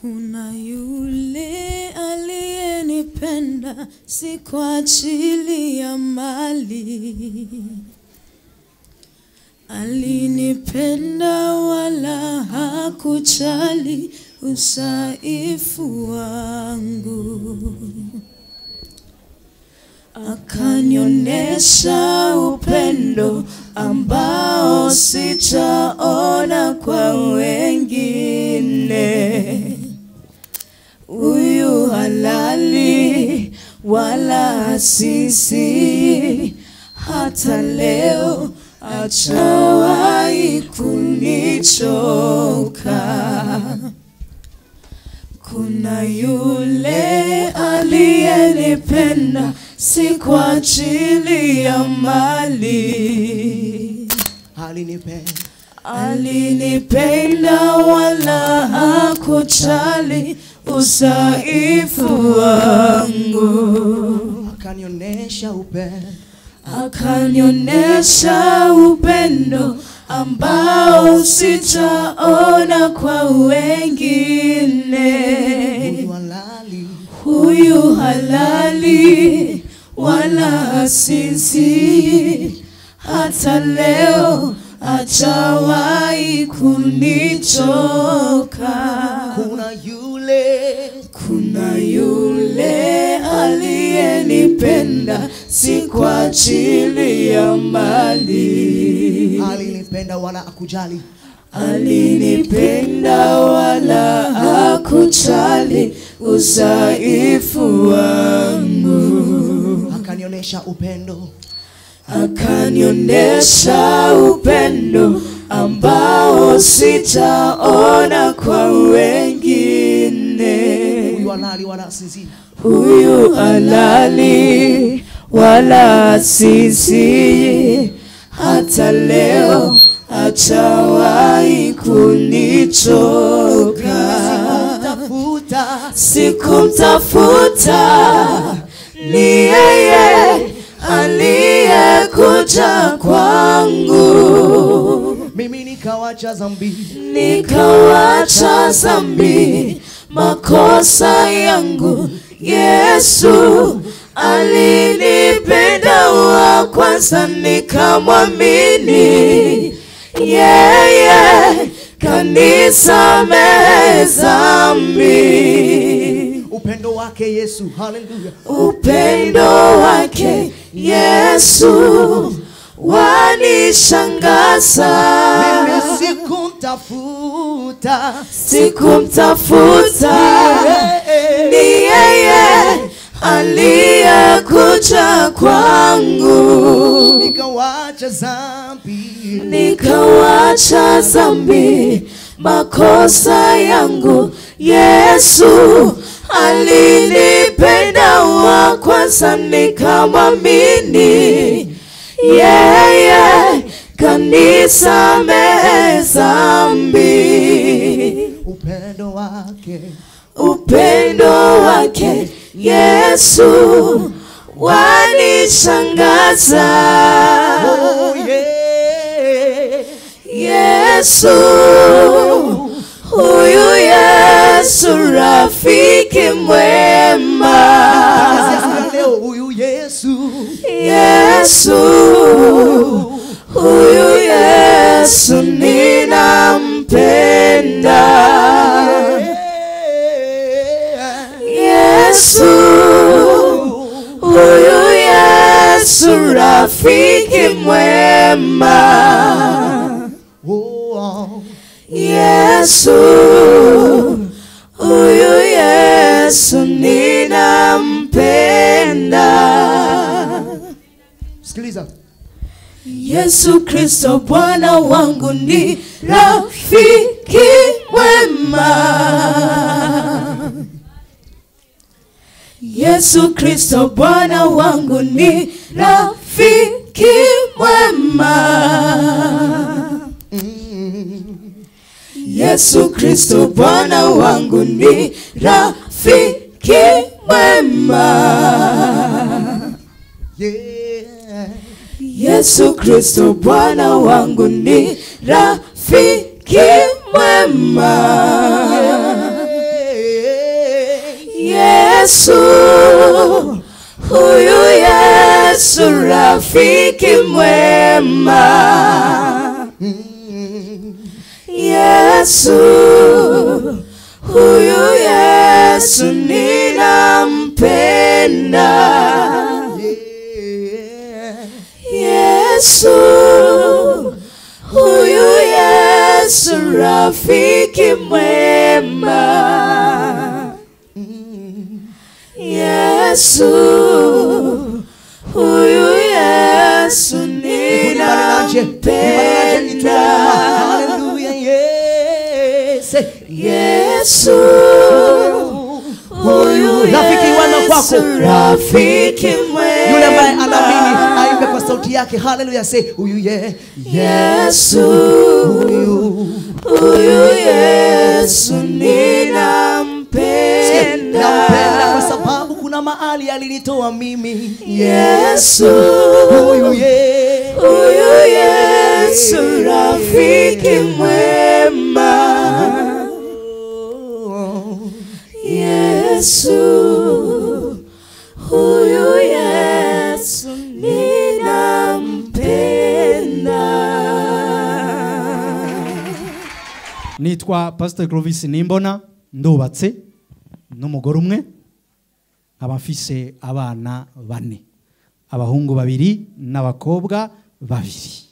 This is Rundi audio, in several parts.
Kuna yule aliyenipenda si kwa ajili ya mali, alinipenda wala hakujali udhaifu wangu, akanionyesha upendo ambao sijaona kwa wengine. Huyu halali wala sisi, hata leo hajawahi kunichoka. Kuna yule aliyenipenda si kwa ajili ya mali, alinipenda wala hakujali udhaifu wangu, akanionyesha upendo ambao sijaona kwa wengine. Huyu halali wala sisi, hata leo hajawahi kunichoka. Kuna yule aliyenipenda si kwa ajili ya mali, alinipenda wala hakujali, alinipenda wala hakujali udhaifu wangu, akanionyesha upendo ambao sijaona kwa wengine. Huyu halali wala sisi, hata leo hajawahi kunichoka. Sikumtafuta, ni yeye aliyekuja kwangu. Mimi nikawacha zambi, makosa yangu. Yesu alinipenda wa kwanza nikamwamini, yeye kanisamehe dhambi. Upendo wake Yesu, haleluya. Upendo wake Yesu wanishangaza. Mimi sikumtafuta, ni yeye aliyekuja kwangu. Nikawacha dhambi, makosa yangu. Yesu alinipenda wa kwanza nikamwamini, yeye kanisamehe dhambi. Upendo wake Yesu wanishangaza. Yesu, huyu Yesu rafiki mwema. Yesu, huyu Yesu ninampenda. Yesu, huyu Yesu rafiki mwema. Yesu, huyu Yesu ninampenda. Sikiliza. Yesu Kristo Bwana wangu ni rafiki mwema. Yesu Kristo Bwana wangu ni rafiki mwema. Yesu Kristo Bwana wangu ni rafiki mwema. Yesu Kristo Bwana wangu ni rafiki mwema. Yesu, huyu Yesu rafiki mwema. Yesu, huyu Yesu ninampenda. Yesu, huyu Yesu rafiki mwema. Yesu, huyu Yesu ninampenda. Yesu, huyu rafiki wema kwako, rafiki mwema. Yule ambaye anaamini aimbe kwa sauti yake. Haleluya, say huyu Yesu, huyu Yesu ninampenda. Nampenda kwa sababu kuna mahali alinitoa mimi. Yesu, huyu Yesu rafiki mwema. Yesu, huyu Yesu ninampenda. Nitwa Pastor Clovis Nimbona, ndubatse n'umugore umwe, nkaba mfise abana bane, abahungu babiri n'abakobwa babiri.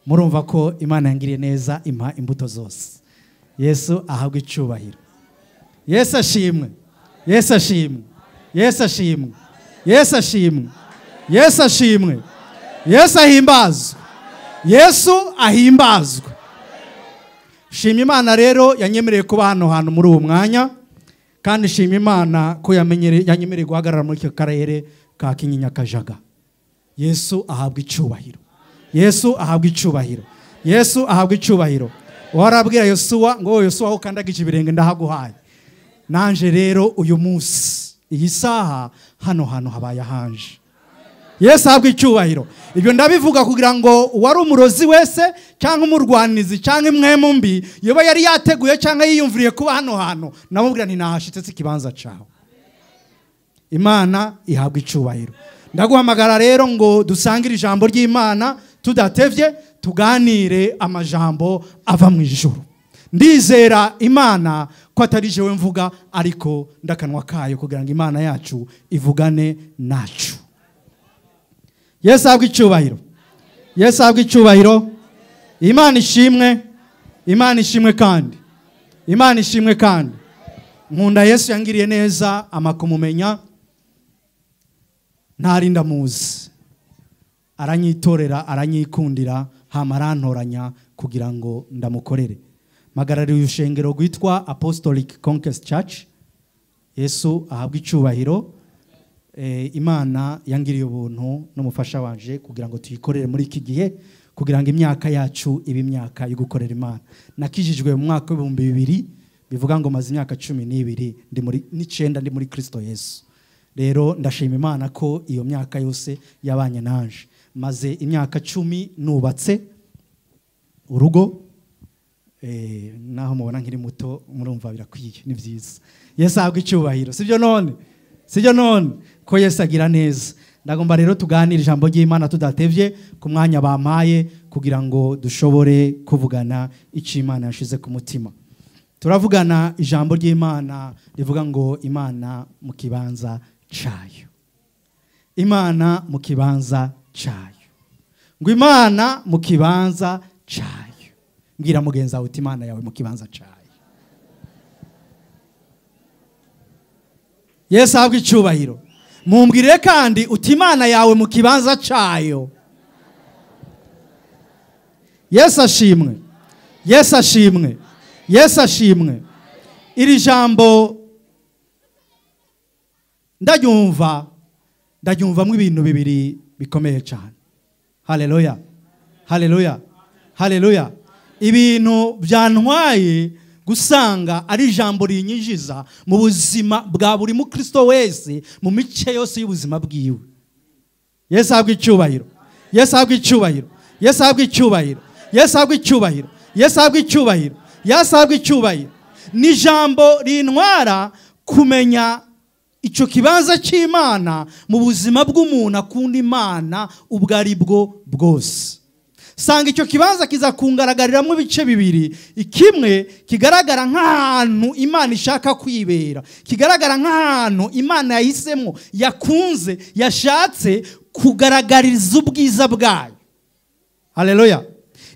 Murumva ko Imana yangiriye neza, impa imbuto zose. Yesu ahabwe icubahiro. Yesu ashimwe. Yesu ashimwe. Yesu ashimwe. Yesu ashimwe. Yesu ashimwe. Yesu ahimbazwe. Yesu ahimbazwe. Shima Imana rero yanyemereye kuba hano hantu muri uwo mwanya, kandi shima Imana ko yanyemereye guhagarara muri icyo karere ka Kinyinya Kajaga. Yesu ahabwe icubahiro. Yesu ahabwe icubahiro. Yesu ahabwe icubahiro. Warabwira Yosuwa ngo Yosuwa aho ukandagije ibirenge ndahaguhaye. Nanje rero uyu munsi iyi saha hano hantu habaye ahanje. Yesu ahabwe icyubahiro. Ibyo ndabivuga kugira ngo uwari umurozi wese cyangwa umurwanizi cyangwa imwemu mbi yoba yari yateguye cyangwa yiyumviriye kuba hano hantu, namubwira nti nahashitse si ikibanza cawe. Imana ihabwe icyubahiro. Ndaguhamagara rero ngo dusangire ijambo ry'Imana tudatevye, tuganire amajambo ava mu ijuru. Ndizera Imana ko atari jewe mvuga, ariko ndakanwa kayo kugira ngo Imana yacu ivugane nacu. Yesu ahabwe icyubahiro. Yesu ahabwe icyubahiro. Imana ishimwe. Imana ishimwe kandi. Imana ishimwe kandi. Nkunda Yesu yangiriye neza amakumumenya ntarinda muzi. Aranyitorera, aranyikundira, hama arantoranya kugira ngo ndamukorere. Magarariye urushengero rwitwa Apostolic Conquest Church. Yesu ahabwe icyubahiro. Imana yangiriye ubuntu n'umufasha wanje kugira ngo tuyikorere muri iki gihe, kugira ngo imyaka yacu ibe imyaka yo gukorera Imana. Nakijijwe mu mwaka w'ibihumbi bibiri, bivuga ngo maze imyaka 12 ndi muri 9 ndi muri Kristo Yesu. Rero ndashima Imana ko iyo myaka yose yabanye nanje. Maze imyaka 10 nubatse urugo. Naho mubona nkiri muto murumva birakwiye, ni byiza. Yesu ahabwe icyubahiro. Sibyo none? Sibyo none ko Yesu agira neza. Ndagomba rero tuganire ijambo ry'Imana tudatevye ku mwanya bampaye kugira ngo dushobore kuvugana icyo Imana yashize ku mutima. Turavugana ijambo ry'Imana rivuga ngo Imana mu kibanza cayo. Imana mu kibanza cayo. Ngo Imana mu kibanza cayo. Mbwira mugenzi wawe uti Imana yawe mu kibanza cayo. Yesu ahabwe icyubahiro. Mumbwire kandi uti Imana yawe mu kibanza cayo. Yesu ashimwe. Yesu ashimwe. Yesu ashimwe. Iri jambo ndaryumvamwo ibintu bibiri bikomeye cyane. Haleluya. Haleluya. Haleluya. Ibintu byantwaye gusanga ari ijambo rinyinjiza mu buzima bwa buri mukristo wese, mu mice yose y'ubuzima bwiwe. Yesu ahabwe icyubahiro. Yesu ahabwe icyubahiro. Yesu ahabwe icyubahiro. Yesu ahabwe icyubahiro. Yesu ahabwe icyubahiro. Yesu ahabwe icyubahiro. Ni ijambo rintwara kumenya Icyo kibanza cy'Imana mu buzima bw'umuntu akunda Imana ubwo ari bwo bwose. Sanga icyo kibanza kiza kungaragariramo ibice bibiri. Ikimwe kigaragara nk'ahantu Imana ishaka kwibera, kigaragara nk'ahantu Imana yahisemo, yakunze, yashatse kugaragariza ubwiza bwayo. Haleluya.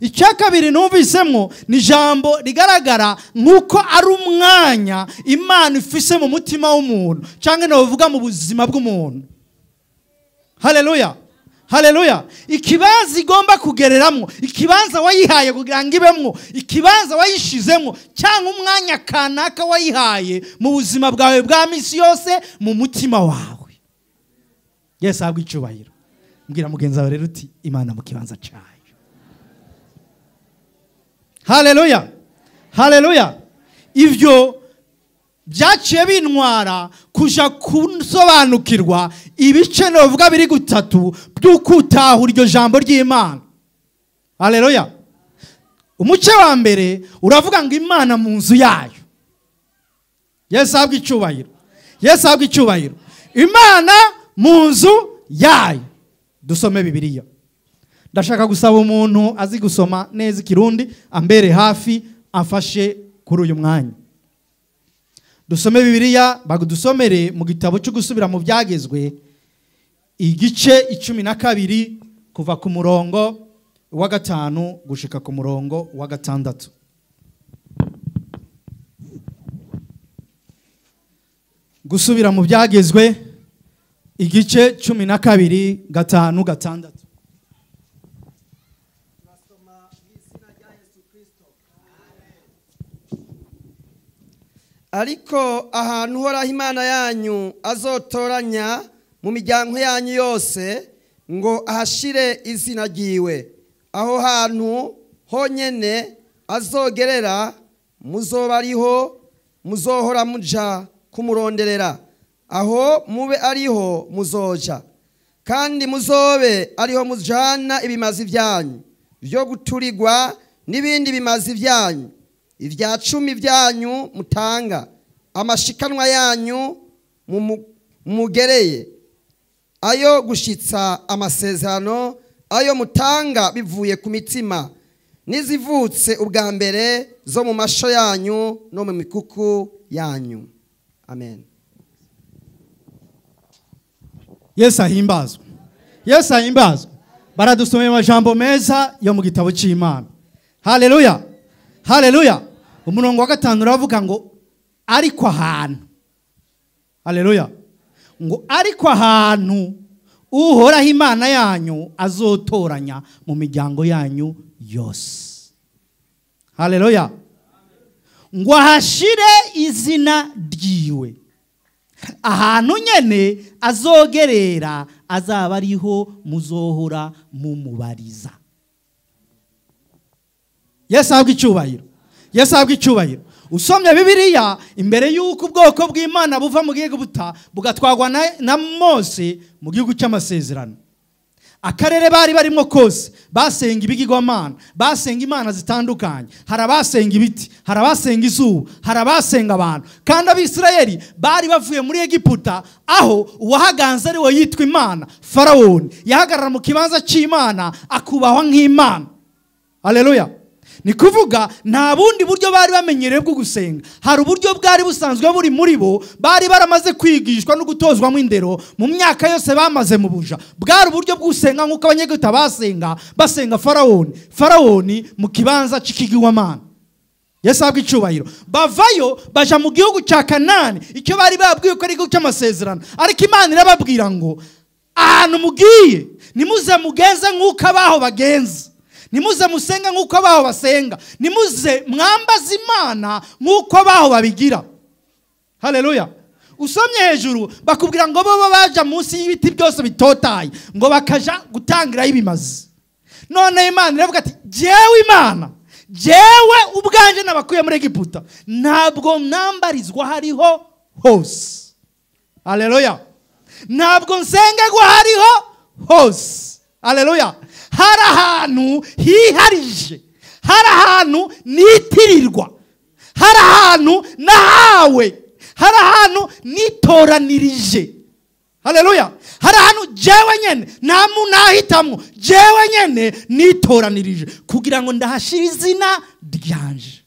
Icya kabiri numvisemo ni ijambo rigaragara nk'uko ari umwanya Imana ifise mu mutima w'umuntu, cyangwa navuga mu buzima bw'umuntu. Haleluya. Haleluya. Ikibanza igomba kugereramo, ikibanza wayihaye kugira ngo ibemwo, ikibanza wayishizemo, cyangwa umwanya kanaka wayihaye mu buzima bwawe bwa misi yose, mu mutima wawe. Yesu ahabwe icyubahiro. Mbwira mugenzi wawe rero uti Imana mu kibanza cyayo. Haleluya. Haleluya. Ivyo byaciye bintwara kuja kusobanukirwa ibice novuga biri gutatu by'ukutahura iryo jambo ry'Imana. Haleluya. Umuce wa mbere uravuga ngo Imana mu nzu yayo. Yesu ahabwe icyubahiro. Yesu ahabwe icyubahiro. Imana mu nzu yayo. Dusome Bibiliya. Ndashaka gusaba umuntu azi gusoma neza ikirundi ambere hafi afashe kuri uyu mwanya. Dusome Bibiliya, bagudusomere mu gitabo cyo gusubira mu byagezwe igice 12 kuva ku murongo wa 5 gushika ku murongo wa 6. Gusubira mu byagezwe igice 12 5 6. Ariko ahantu Uhoraho Imana yanyu azotoranya mu miryango yanyu yose ngo ahashire izina ryiwe, aho hantu honyene azogerera muzoba ariho muzohora muja kumuronderera, aho mube ariho muzoja, kandi muzobe ariho mujana ibimazi byanyu byo guturigwa n'ibindi bimazi byanyu, ibya cumi byanyu mutanga, amashikanwa yanyu mugereye, ayo gushitsa amasezerano, ayo mutanga bivuye ku mitima, n'izivutse ubwa mbere zo mu masho yanyu no mu mikuku yanyu. Amen. Yesu ahimbazwe. Yesu ahimbazwe. Baradusomeye amajambo meza yo mu gitabo cy'Imana. Haleluya. Haleluya. Umurongo wa 5 uravuga ngo ariko ahantu. Haleluya. Ngo ariko ahantu Uhoraho Imana yanyu azotoranya mu miryango yanyu yose. Haleluya. Ngo ahashire izina ryiwe. Ahantu nyene azogerera azaba ariho muzohora mumubariza. Yesu ahabwe icyubahiro. Yesu ahabwe icyubahiro. Usomye Bibiliya imbere y'uko ubwoko bw'Imana buva mu Egiputa bugatwagwa na Mose mu gihugu cy'amasezerano. Akarere bari barimo kose basenga ibigirwamana, basenga imana zitandukanye, hari abasenga ibiti, hari abasenga izuba, hari abasenga abantu. Kandi Abisirayeli bari bavuye muri Egiputa aho uwahaganze ari we yitwa Imana, Farawoni yahagarara mu kibanza cy'Imana akubahwa nk'Imana. Haleluya. Ni kuvuga nta bundi buryo bari bamenyereye bwo gusenga. Hari uburyo bwari busanzwe buri muri bo, bari baramaze kwigishwa no gutozwamo indero mu myaka yose bamaze mu buja. Bwari uburyo bwo gusenga nk'uko Abanyegiputa basenga, basenga Farawoni, Farawoni mu kibanza cy'ikigirwamana. Yesu ahabwe icyubahiro. Bavayo baja mu gihugu cya Kanani, icyo bari babwiwe ko ari igihugu cy'amasezerano. Ariko Imana irababwira ngo ahantu mugiye nimuze mugenze nk'uko abaho bagenza, nimuze musenga nk'uko abaho basenga, nimuze mwambaze Imana nk'uko abaho babigira. Haleluya. Usomye hejuru bakubwira ngo bo baja munsi y'ibiti byose bitotaye ngo bakaja gutangirayo ibimazi. None Imana iravuga ati jewe Imana, jewe ubwanje nabakuye muri Egiputa, ntabwo nambarizwa hariho hose. Haleluya. Ntabwo nsengegwa hariho hose. Haleluya. Hari ahantu hiharije, hari ahantu nitirirwa, hari ahantu nahawe, Hari ahantu nitoranirije. Haleluya. Hari ahantu jewe nyene nahitamwo, jewe nyene nitoranirije kugira ngo ndahashira izina ryanje.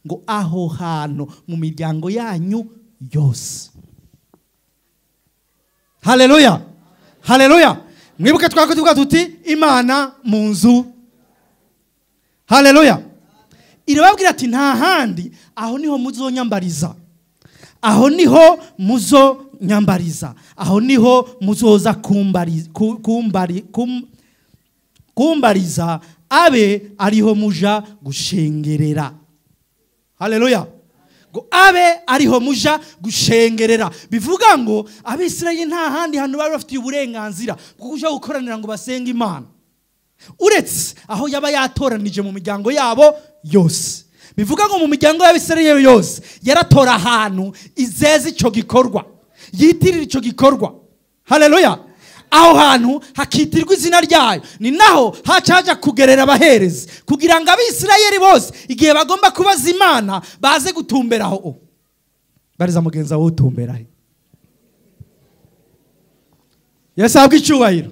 Ngo aho hantu mu miryango yanyu yose. Haleluya. Haleluya. Mwibuke twako tuvuga tuti Imana mu nzu. Haleluya. Irababwira ati nta handi, aho niho muzonyambariza. Aho niho muzonyambariza. Aho niho muzoza kumbariza abe ariho muja gushengerera. Haleluya. Ngo abe ariho muja gushengerera. Bivuga ngo Abisirayeli nta handi hantu bari bafitiye uburenganzira bwo kuja gukoranira ngo basenge Imana, uretse aho yaba yatoranije mu miryango yabo yose. Bivuga ngo mu miryango y'Abisirayeli yose yaratora ahantu izeze ico gikorwa, yitirira ico gikorwa. Haleluya. Aho hantu hakitirwa izina ryayo, ni naho hacaja kugerera abaherezi kugira ngo Abisirayeli bose igihe bagomba kubaza Imana baze gutumberaho. Bariza mugenza wo utumberahe. Yesu ahabwe icyubahiro.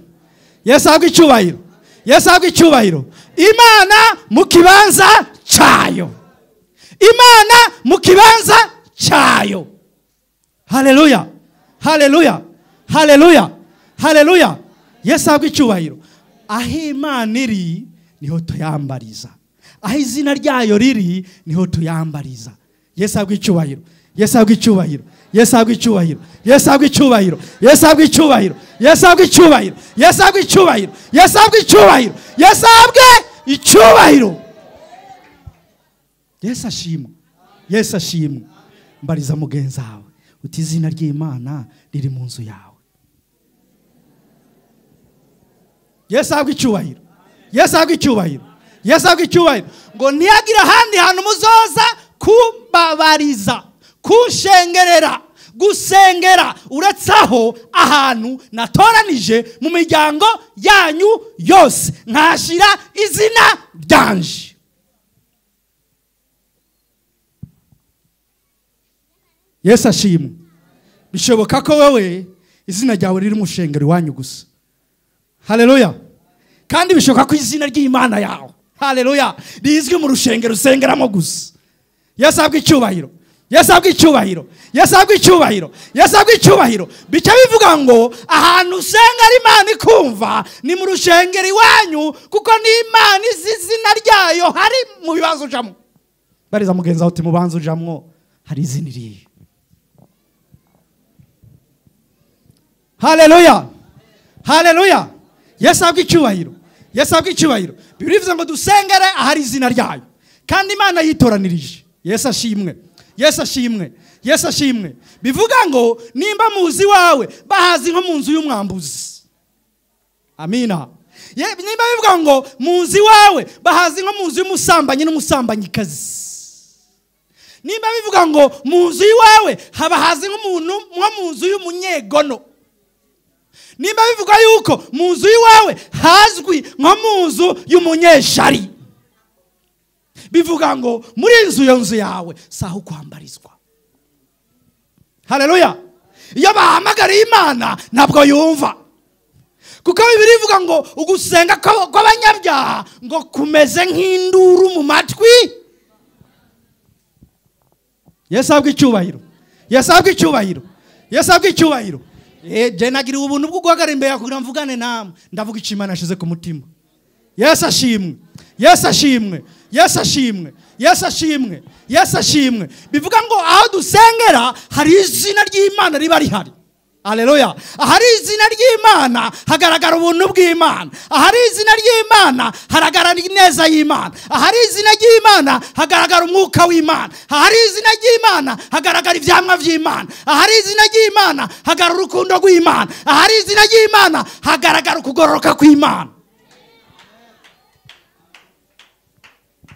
Yesu ahabwe icyubahiro. Yesu ahabwe icyubahiro. Imana mu kibanza cyayo. Imana mu kibanza cyayo. Haleluya. Haleluya. Haleluya. Haleluya. Yesu ahabwe icyubahiro. Aho Imana iri niho tuyambariza. Aho izina ryayo riri niho tuyambariza. Yesu ahabwe icyubahiro. Yesu ahabwe icyubahiro. Yesu ahabwe icyubahiro. Yesu ahabwe icyubahiro. Yesu ahabwe icyubahiro. Yesu ahabwe icyubahiro. Yesu ahabwe icyubahiro. Yesu ahabwe icyubahiro. Yesu ahabwe icyubahiro. Yesu ashimwe. Yesu ashimwe. Mbariza mugenzi wawe uti izina ry'Imana riri mu nzu yawe. Yesu ahabwe icyubahiro. Yesu ahabwe icyubahiro. Yesu ahabwe icyubahiro. Ngo ntiyagira ahandi hantu muzoza kubabariza, kushengerera, gusengera, uretse aho ahantu natoranije mu miryango yanyu yose nkashira izina ryanje. Yesu ashimwe. Bishoboka ko wewe izina ryawe riri mu shengero iwanyu gusa. Haleluya. Kandi bishoboka ko izina ry'Imana yawe, haleluya, rizwi mu rushengero usengeramo gusa. Yesu ahabwe icyubahiro. Yesu ahabwe icyubahiro. Yesu ahabwe icyubahiro. Yesu ahabwe icyubahiro. Bica bivuga ngo ahantu usenga Imana ikumva ni mu rushengero iwanyu, kuko ni Imana izi izina ryayo hari mu bibanza ujamwo. Bariza mugenzi wawe uti mu banza ujamwo hari izina irihe. Haleluya. Haleluya. Yesu ahabwe icyubahiro. Yesu ahabwe icyubahiro. Bibiliya ivuze ngo dusengere ahari izina ryayo, kandi Imana yitoranirije. Yesu ashimwe. Yesu ashimwe. Yesu ashimwe. Bivuga ngo nimba muzi wawe bahazi nko mu nzu y'umwambuzi. Amina. Nimba bivuga ngo muzi wawe bahazi nko mu nzu y'umusambanyi n'umusambanyikazi. Nimba bivuga ngo mu nzu iwawe habahazi nk'umuntu nko mu nzu y'umunyegono. Nimba bivuga yuko mu nzu iwawe hazwi nko mu nzu y'umunyeshari. Bivuga ngo muri inzu yo nzu yawe saho kwambarizwa. Haleluya. Iyo bahamagara Imana ntabwo yumva. Kuko Bibiliya ivuga ngo ugusenga kw'abanyabyaha ngo kumeze nk'induru mu matwi. Yesu ahabwe icyubahiro. Yesu ahabwe icyubahiro. Yesu ahabwe icyubahiro. Je nagira ubuntu bwo guhagarara imbere yawe kugira mvugane namwe. Ndavuga icyo Imana yashize ku mutima. Yesu ashimwe. Yesu ashimwe. Yesu ashimwe. Yesu ashimwe. Yesu ashimwe. Bivuga ngo aho dusengera hari izina ry'Imana riba rihari. Haleluya. Ahari izina ry'Imana hagaragara ubuntu bw'Imana. Ahari izina ry'Imana hagaragara ineza y'Imana. Ahari izina ry'Imana hagaragara umwuka w'Imana. Ahari izina ry'Imana hagaragara ivyamwa vy'Imana. Ahari izina ry'Imana hagaragara urukundo rw'Imana. Ahari izina ry'Imana hagaragara ukugororoka kw'Imana.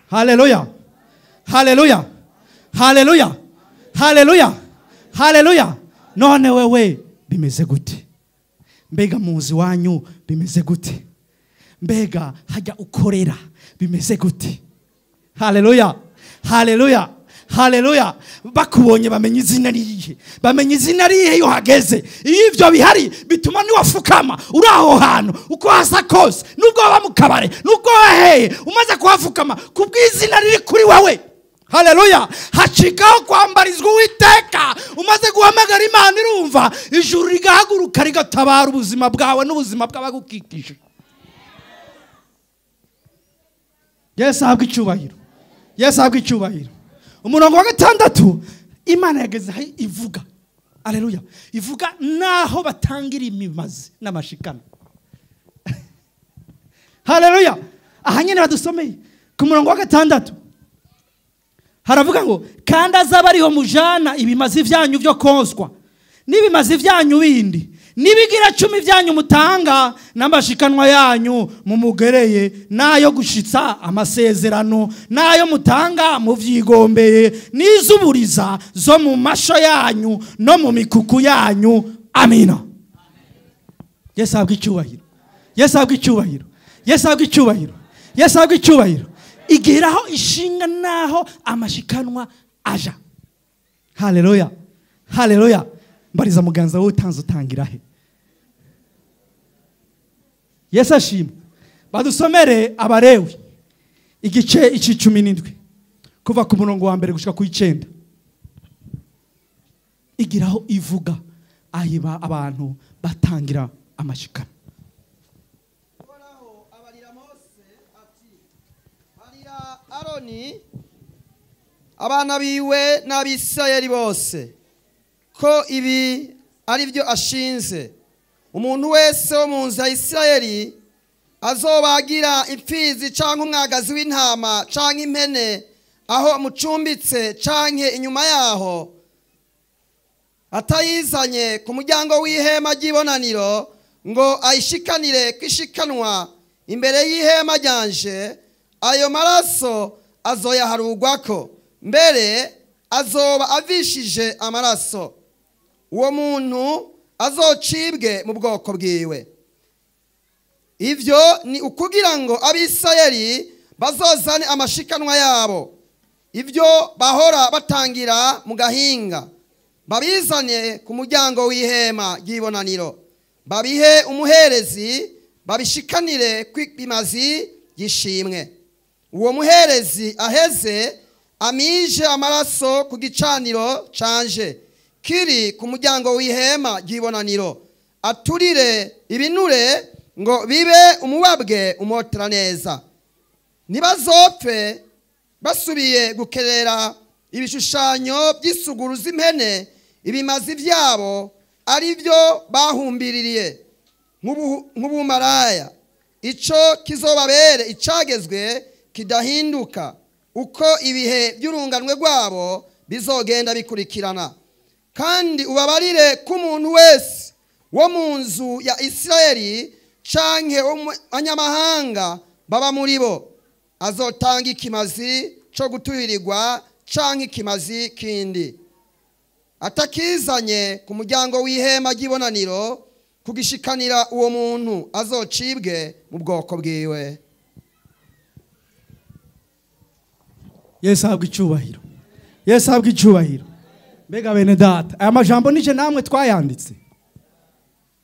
Haleluya. Haleluya. Haleluya. Haleluya. Haleluya. None wewe bimeze gute? Mbega muzi wanyu bimeze gute? Mbega hajya ukorera bimeze gute? Haleluya. Haleluya. Haleluya. Bakubonye bamenya izina rihe, bamenya izina rihe iyo hageze. Iyo ivyo bihari bituma niwafukama uri aho hantu uko hasa kose, nubwo waba mu kabare, nubwo waheye, umaze kuhafukama kubw'izina riri kuri wewe. Haleluya. Hacikaho kwambarizwa Uwiteka. Umaze guhamagara Imana irumva, ijuru rigahaguruka rigatabara ubuzima bwawe n'ubuzima bw'abagukikije. Yesu ahabwe icyubahiro. Yesu ahabwe icyubahiro. Umurongo wa 6, Imana yageze aho ivuga. Haleluya. Ivuga naho batangira imimazi n'amashikano. Haleluya. Aha nyene badusomeye ku murongo wa 6. Haravuga ngo kandi azaba ariho mujana ibimazi vyanyu byo konswa, n'ibimazi vyanyu bindi, nibigira 10 vyanyu mutanga, n'amashikanwa yanyu mumugereye, nayo gushitsa amasezerano, nayo mutanga muvyigombeye, n'izuburiza zo mu masho yanyu no mu mikuku yanyu. Amina. Yesu ahabwe icyubahiro. Yesu ahabwe icyubahiro. Yesu ahabwe icyubahiro. Yesu ahabwe icyubahiro. Igeraho ishinga naho amashikanwa aja. Haleluya. Haleluya. Mbariza muganza wowe utanze utangira he? Yesu ashimwe. Badusomere Abalewi igice 17 kuva ku murongo wa 1 gushika ku 9. Igiraho ivuga ahiba abantu batangira amashikano. Uhoraho abarira Mose ati barira Aroni abana biwe n'Abisirayeli bose ko ibi ari byo ashinze. Umuntu wese wo mu nzu ya Isirayeli azobagira imfizi canke umwagazi w'intama canke impene aho mucumbitse canke inyuma yaho, atayizanye ku muryango w'ihema ry'ibonaniro ngo ayishikanire kwishikanwa imbere y'ihema ryanje, ayo maraso azoyaharugwako, mbere azoba avishije amaraso. Uwo muntu azocibwe mu bwoko bwiwe. Ivyo ni ukugira ngo Abisirayeli bazozane amashikanwa yabo, ivyo bahora batangira mu gahinga, babizane ku muryango w'ihema ry'ibonaniro, babihe umuherezi, babishikanire kw'ibimazi y'ishimwe. Uwo muherezi aheze amije amaraso ku gicaniro canje kiri ku muryango w'ihema ry'ibonaniro, aturire ibinure ngo bibe umubabwe umotera neza. Ntibazopfe basubiye gukerera ibishushanyo by'isuguru z'impene, ibimazi byabo ari byo bahumbiririye nk'ubumaraya. Ico kizobabere icagezwe kidahinduka, uko ibihe by'urunganwe rwabo bizogenda bikurikirana. Kandi ubabarire ko umuntu wese wo mu nzu ya Isirayeli canke wo mu banyamahanga baba muri bo azotanga ikimazi co gutuhirirwa canke ikimazi kindi, atakizanye ku muryango w'ihema ry'ibonaniro kugishikanira, uwo muntu azocibwe mu bwoko bwiwe. Yesu ahabwe icyubahiro. Yesu ahabwe icyubahiro. Mbega bene data, aya majambo nije namwe twayanditse.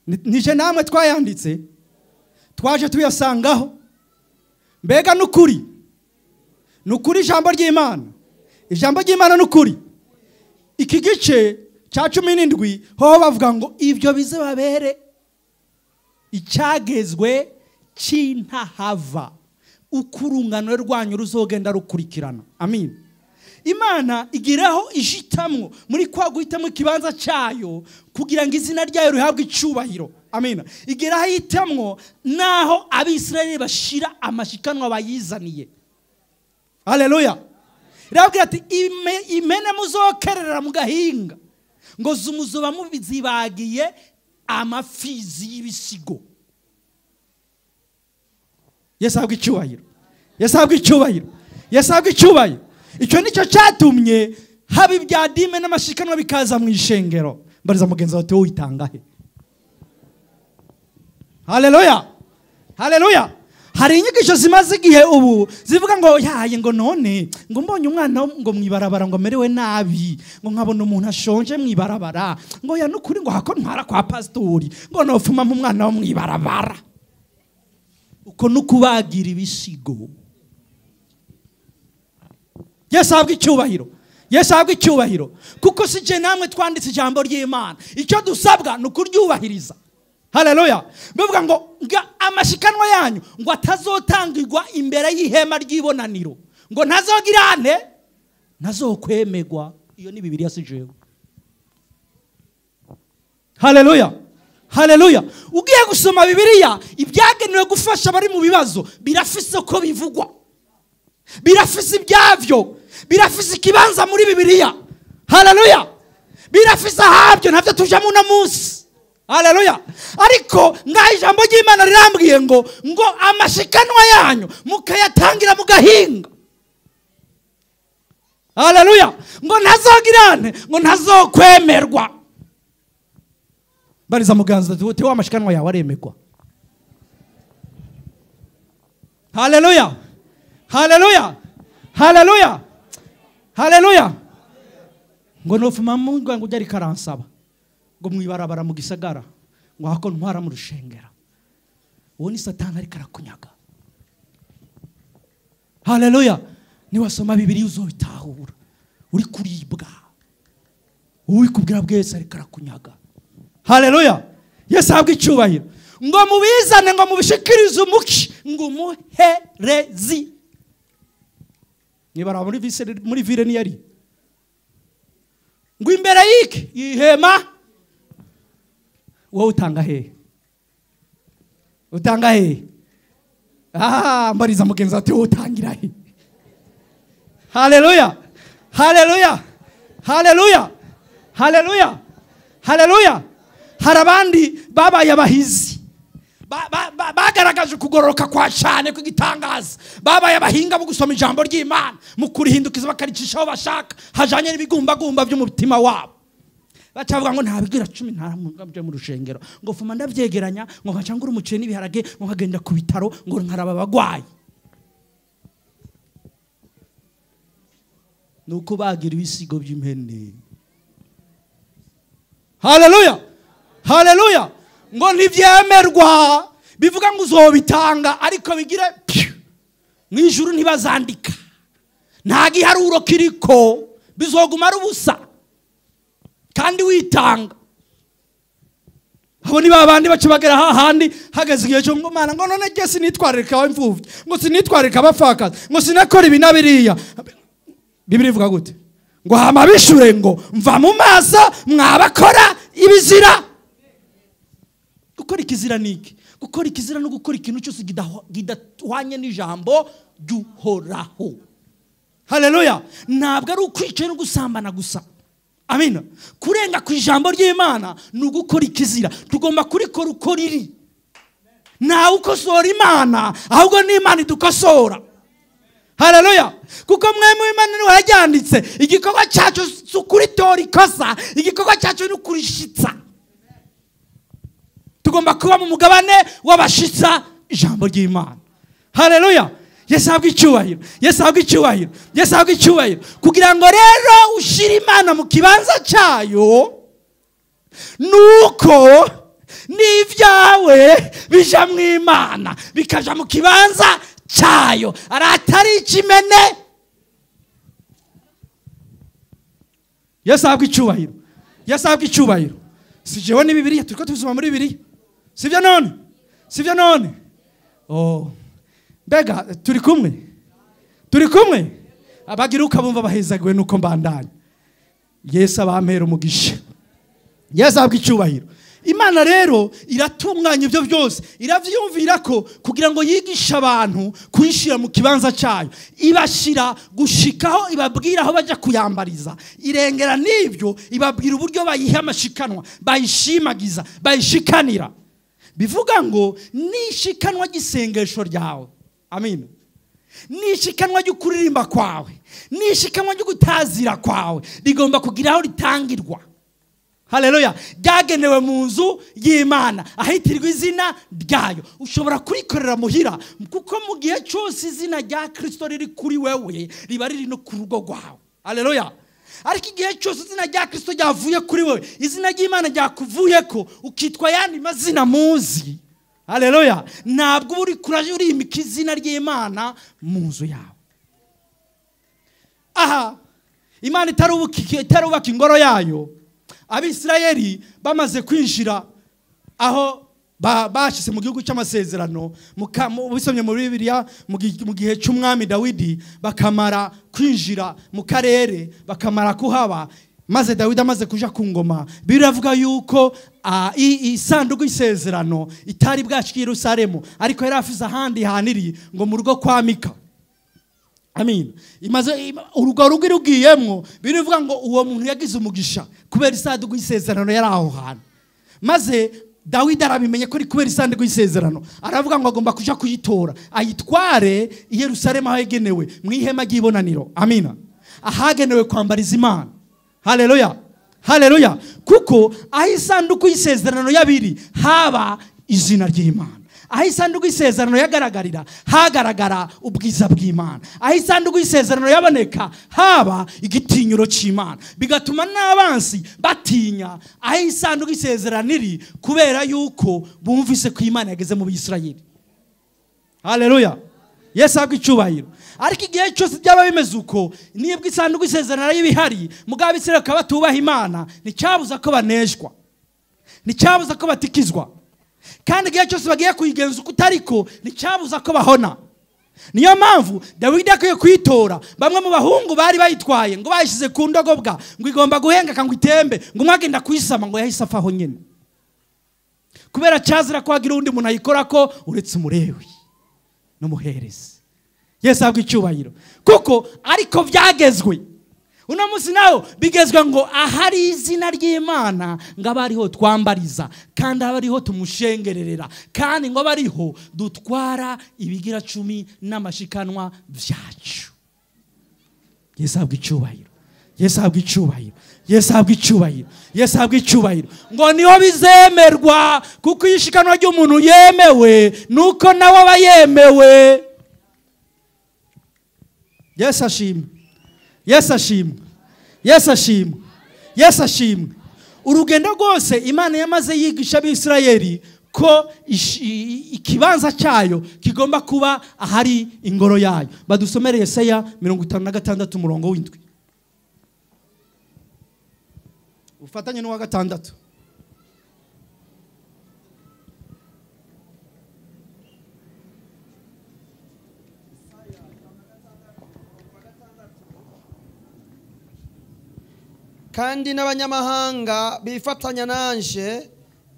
Nije namwe twayanditse. Twaje tuyasangaho. Mbega nukuri. Nukuri ijambo ry'Imana. Ijambo ry'Imana nukuri. Iki gice cya 17 ho bavuga ngo ivyo bizababere icyagezwe cy'intahava, ukurungano rwanyu ruzogenda rukurikirana. Amin. Imana igiraho ishitamwo muri kwa guhitamo ikibanza cyayo kugira ngo izina ryayo rihabwe icyubahiro. Amina. Igiraho ihitamwo naho Abisirayeli bashira amashikanwa bayizaniye. Haleluya. Irabwira ati imene muzokerera mu gahinga ngo zumuzoba mubizibagiye amafizi y'ibisigo. Yesu ahabwe icyubahiro. Yesu ahabwe icyubahiro. Yesu ahabwe icyubahiro. Icyo nicyo cyatumye haba ibya dime n'amashikanwa bikaza mu ishengero. Mbariza mugenzi wawe witanga he? Haleluya. Haleluya. Hari inyigisho zimaze igihe ubu zivuga ngo yaye ngo none ngo mbonye umwana ngo mwibarabara ngo merewe nabi, ngo nkabona umuntu ashonje mwibarabara, ngo ya nukuri ngo hako ntwara kwa pastori, ngo nofuma mu mwana wo mwibarabara. Uko nukubagira ibisigo. Yesu ahabwe icyubahiro. Yesu ahabwe icyubahiro. Kuko si je namwe twanditse ijambo ry'Imana, icyo dusabwa ni ukuryubahiriza. Haleluya. Bivuga ngo amashikanwa yanyu ngo atazotangirwa imbere y'ihema ry'ibonaniro, ngo ntazogirane ntazokwemegwa. Iyo ni Bibiliya si jewe. Haleluya. Haleluya. Ugiye gusoma Bibiliya, ibyagenewe gufasha abari mu bibazo birafise ko bivugwa, birafise ibyavyo, birafise ikibanza muri Bibiliya. Haleluya. Birafise ahabyo, ntavyo tujamo uno munsi. Haleluya. Ariko ngaho ijambo ry'Imana rirambwiye ngo amashikanwa yanyu mukayatangira mugahinga. Haleluya. Ngo ntazogirane, ngo ntazokwemerwa. Bariza muganza ati wa amashikanwa yawe aremegwa. Haleluya. Haleluya. Haleluya. Haleluya. Ngo nofuma mungu ngo ujya karansaba ngo mwibarabara mu gisagara, ngo hako ntwara mu rushengera. Uwo ni Satani ariko arakunyaga. Haleluya. Niwasoma Bibiliya uzobitahura. Uri kuribwa, uri kubwira bwese ariko arakunyaga. Haleluya. Yesu ahabwe icyubahiro. Ngo mubizane, ngo mubishikirize umuki, ngo umuherezi. Nibaraba muri vise, muri vile ni yari ngo imbere y'iki ihema. Wowe utanga hehe? Utanga hehe? Mbariza mugenzi ati wowe utangira he? Haleluya. Haleluya. Haleluya. Haleluya. Haleluya. Hari abandi babaye abahizi, bagaragaje ukugororoka kwa cyane kw'igitangaza, babaye abahinga mu gusoma ijambo ry'Imana, mu kurihindukiza bakaricisha aho bashaka hajanye n'ibigumbagumba by'umutima wabo. Bacavuga ngo nta bigira 10 ntaramugambye mu rushengero, ngo fuma ndavyegeranya, ngo nkaca ngura umuceri n'ibiharage, ngo nkagenda ku bitaro, ngo nkaraba abagwayi. Nuko bagira ibisigo by'impene. Haleluya. Haleluya. Ngo ntivyemerwa, bivuga ngo uzobitanga ariko bigire mu ijuru ntibazandika, nta giharuro kiriko, bizoguma ari ubusa kandi witanga. Abo ni babandi baca bagera hahandi hageze igihe cyo ngo Mana ngo none je sinitwararika ab'imfuvyi, ngo sinitwararika abapfakazi, ngo sinakora ibi na biriya. Bibiliya ivuga gute? Ngo hama bishure ngo mva mu maso mwabakora ibizira. Gukora ikizira niki? Gukora ikizira no gukora ikintu cyose kidahwanye n'ijambo ry'Uhoraho. Haleluya. Ntabwo ari ukwica no gusambana gusa. Amina. Kurenga ku ijambo ry'Imana ni ugukora ikizira. Tugomba kurikora uko riri. Ntawe ukosora Imana, ahubwo ni Imana idukosora. Haleluya. Kuko mwemu Imana niwe yaryanditse. Igikorwa cyacu si ukuritora ikosa, igikorwa cyacu ni ukurishitsa. Tugomba kuba mu mugabane w'abashitsa ijambo ry'Imana. Haleluya. Yesu ahabwe icyubahiro. Yesu ahabwe icyubahiro. Yesu ahabwe icyubahiro. Kugira ngo rero ushire Imana mu kibanza cyayo, nuko n'ibyawe bija mu Imana, bikaja mu kibanza cyayo. Aratari ikimene. Yesu ahabwe icyubahiro. Yesu ahabwe icyubahiro. Si jewe ni Bibiliya, turiko tubisoma muri Bibiliya. Sivyo none? Sivyo none? Oh. Mbega turi kumwe? Turi kumwe? Abagiruka bumva bahezagiwe nuko mbandanya. Yesu abampera umugisha. Yesu ahabwe icyubahiro. Imana rero iratunganya ibyo byose, iravyumvira ko kugira ngo yigishe abantu kuyishira mu kibanza cyayo, ibashira gushikaho, ibabwira aho bajya kuyambariza, irengera n'ibyo, ibabwira uburyo bayiha amashikanwa, bayishimagiza, bayishikanira. Bivuga ngo nishikanwa gisengesho ryawe. Amen. Nishikanwa ry'ukuririmba kwawe, nishikanwa ry'ugutazira kwawe, rigomba kugira aho ritangirwa. Haleluya. Ryagenewe mu nzu y'Imana ahitirwa izina ryayo. Ushobora kurikorera muhira, kuko mu gihe cyose izina rya Kristo riri kuri wewe riba riri no ku rugo rwawe. Haleluya. Ariko igihe cyose izina rya Kristo ryavuye kuri wewe, izina ry'Imana ryakuvuyeko, ukitwa yandi mazina muzi. Haleluya. Ntabwo uri kuraje urimika izina ry'Imana mu nzu yawe. Aha Imana itarubaka ingoro yayo, Abisirayeli bamaze kwinjira aho bashyize mu gihugu cy'amasezerano, bisomye muri Bibiliya mu gihe cy'umwami Dawidi, bakamara kwinjira mu karere, bakamara kuhaba, maze Dawidi amaze kuja ku ngoma, biravuga yuko isanduku y'isezerano itari bwashike i Yerusalemu, ariko yari afise ahandi haniri ngo mu rugo kwa Mika. Amin. Imaze urugo rugi rugiyemwo, birivuga ngo uwo muntu yagize umugisha kubera isanduku y'isezerano yari aho hantu. Maze Dawidi arabimenye ko ari kubera isanduku y'isezerano, aravuga ngo agomba kuja kuyitora ayitware i Yerusalemu aho yagenewe mu ihema ry'ibonaniro. Amina. Ahagenewe kwambariza Imana. Haleluya. Haleluya. Kuko aho isanduku y'isezerano yabiri haba izina ry'Imana. Aho isanduku y'isezerano yagaragarira hagaragara ubwiza bw'Imana. Aho isanduku y'isezerano yaboneka haba igitinyuro cy'Imana, bigatuma n'abansi batinya aho isanduku y'isezerano iri, kubera yuko bumvise ko Imana yageze mu Bisirayeli. Haleluya. Yesu ahabwe icyubahiro. Ariko igihe cyose byaba bimeze uko, nibwo isanduku y'isezerano y'ibihari, mugabo Abisirayeli bakaba batubaha Imana, nticyabuza ko baneshwa, nticyabuza ko batikizwa. Kandi igihe cyose bagiye kuyigenza uko utariko, nticyabuza ko bahona. Niyo mpamvu Dawidi akwiye kuyitora. Bamwe mu bahungu bari bayitwaye ngo bayishyize ku ndogobwa, ngo igomba guhengeka ngo itembe, ngo umwe agenda kuyisama ngo yahise afa aho nyine, kubera cyazira ko hagira undi muntu ayikora ko uretse umurewi n'umuherezi. Yesu ahabwe icyubahiro. Kuko ariko byagezwe uno munsi nawo bigezwe ngo ahari izina ry'Imana ngo abe ariho twambariza, kandi abe ariho tumushengererera, kandi ngo abe ariho dutwara ibigira cumi n'amashikanwa byacu. Yesu ahabwe icyubahiro. Yesu ahabwe icyubahiro. Yesu ahabwe icyubahiro. Yesu ahabwe icyubahiro. Ngo niho bizemerwa, kuko ishikanwa ry'umuntu yemewe nuko nawe aba yemewe. Yesu ashimwe. Yesu ashimwe. Yesu ashimwe. Yesu ashimwe. Urugendo rwose Imana yamaze yigisha Abisirayeli ko ikibanza cyayo kigomba kuba ahari ingoro yayo. Badusomere Yesaya 56 umurongo w'indwi, ufatanye n'uwa 6. Kandi n'abanyamahanga bifatanya nanje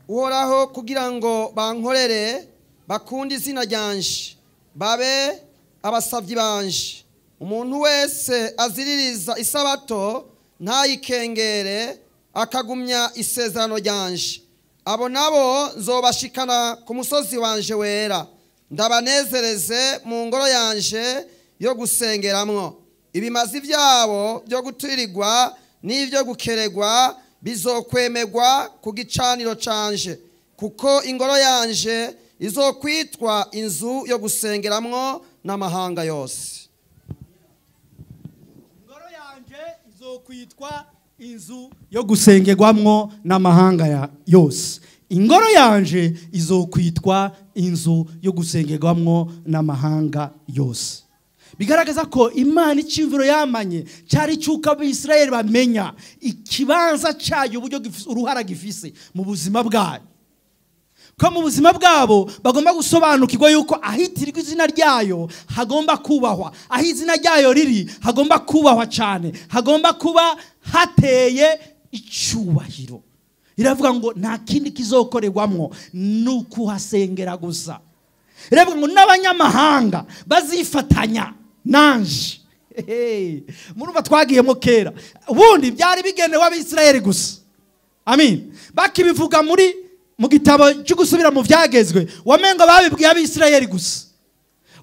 Uhoraho kugira ngo bankorere, bakunde izina ryanje, babe abasavyi banje. Umuntu wese aziririza isabato ntayikengere, akagumya isezerano ryanje, abo nabo nzobashikana ku musozi wanje wera, ndabanezereze mu ngoro yanje yo gusengeramwo. Ibimazi byabo byo gutirirwa n'ibyo gukeregwa bizokwemegwa ku gicaniro canje, kuko ingoro yanje izokwitwa inzu yo gusengeramwo n'amahanga yose. Ingoro yanje izokwitwa inzu yo gusengerwamwo n'amahanga yose. Ingoro yanje izokwitwa inzu yo gusengerwamwo n'amahanga yose. Bigaragaza ko Imana icyumviro yamanye cyari cyuko Abisirayeli bamenya ikibanza cyayo, uburyo uruhara gifise mu buzima bwayo, ko mu buzima bwabo bagomba gusobanukirwa yuko ahitirwa izina ryayo hagomba kubahwa, aho izina ryayo riri hagomba kubahwa cyane, hagomba kuba hateye icyubahiro. Iravuga ngo nta kindi kizokorerwamwo nukuhasengera gusa. Iravuga ngo n'abanyamahanga bazifatanya nanje. Murumva twagiyemo kera, ubundi byari bigenewe Abisirayeli gusa. Amin. Bakibivuga muri mu gitabo cyo gusubira mu byagezwe, wamengo babibwiye Abisirayeli gusa.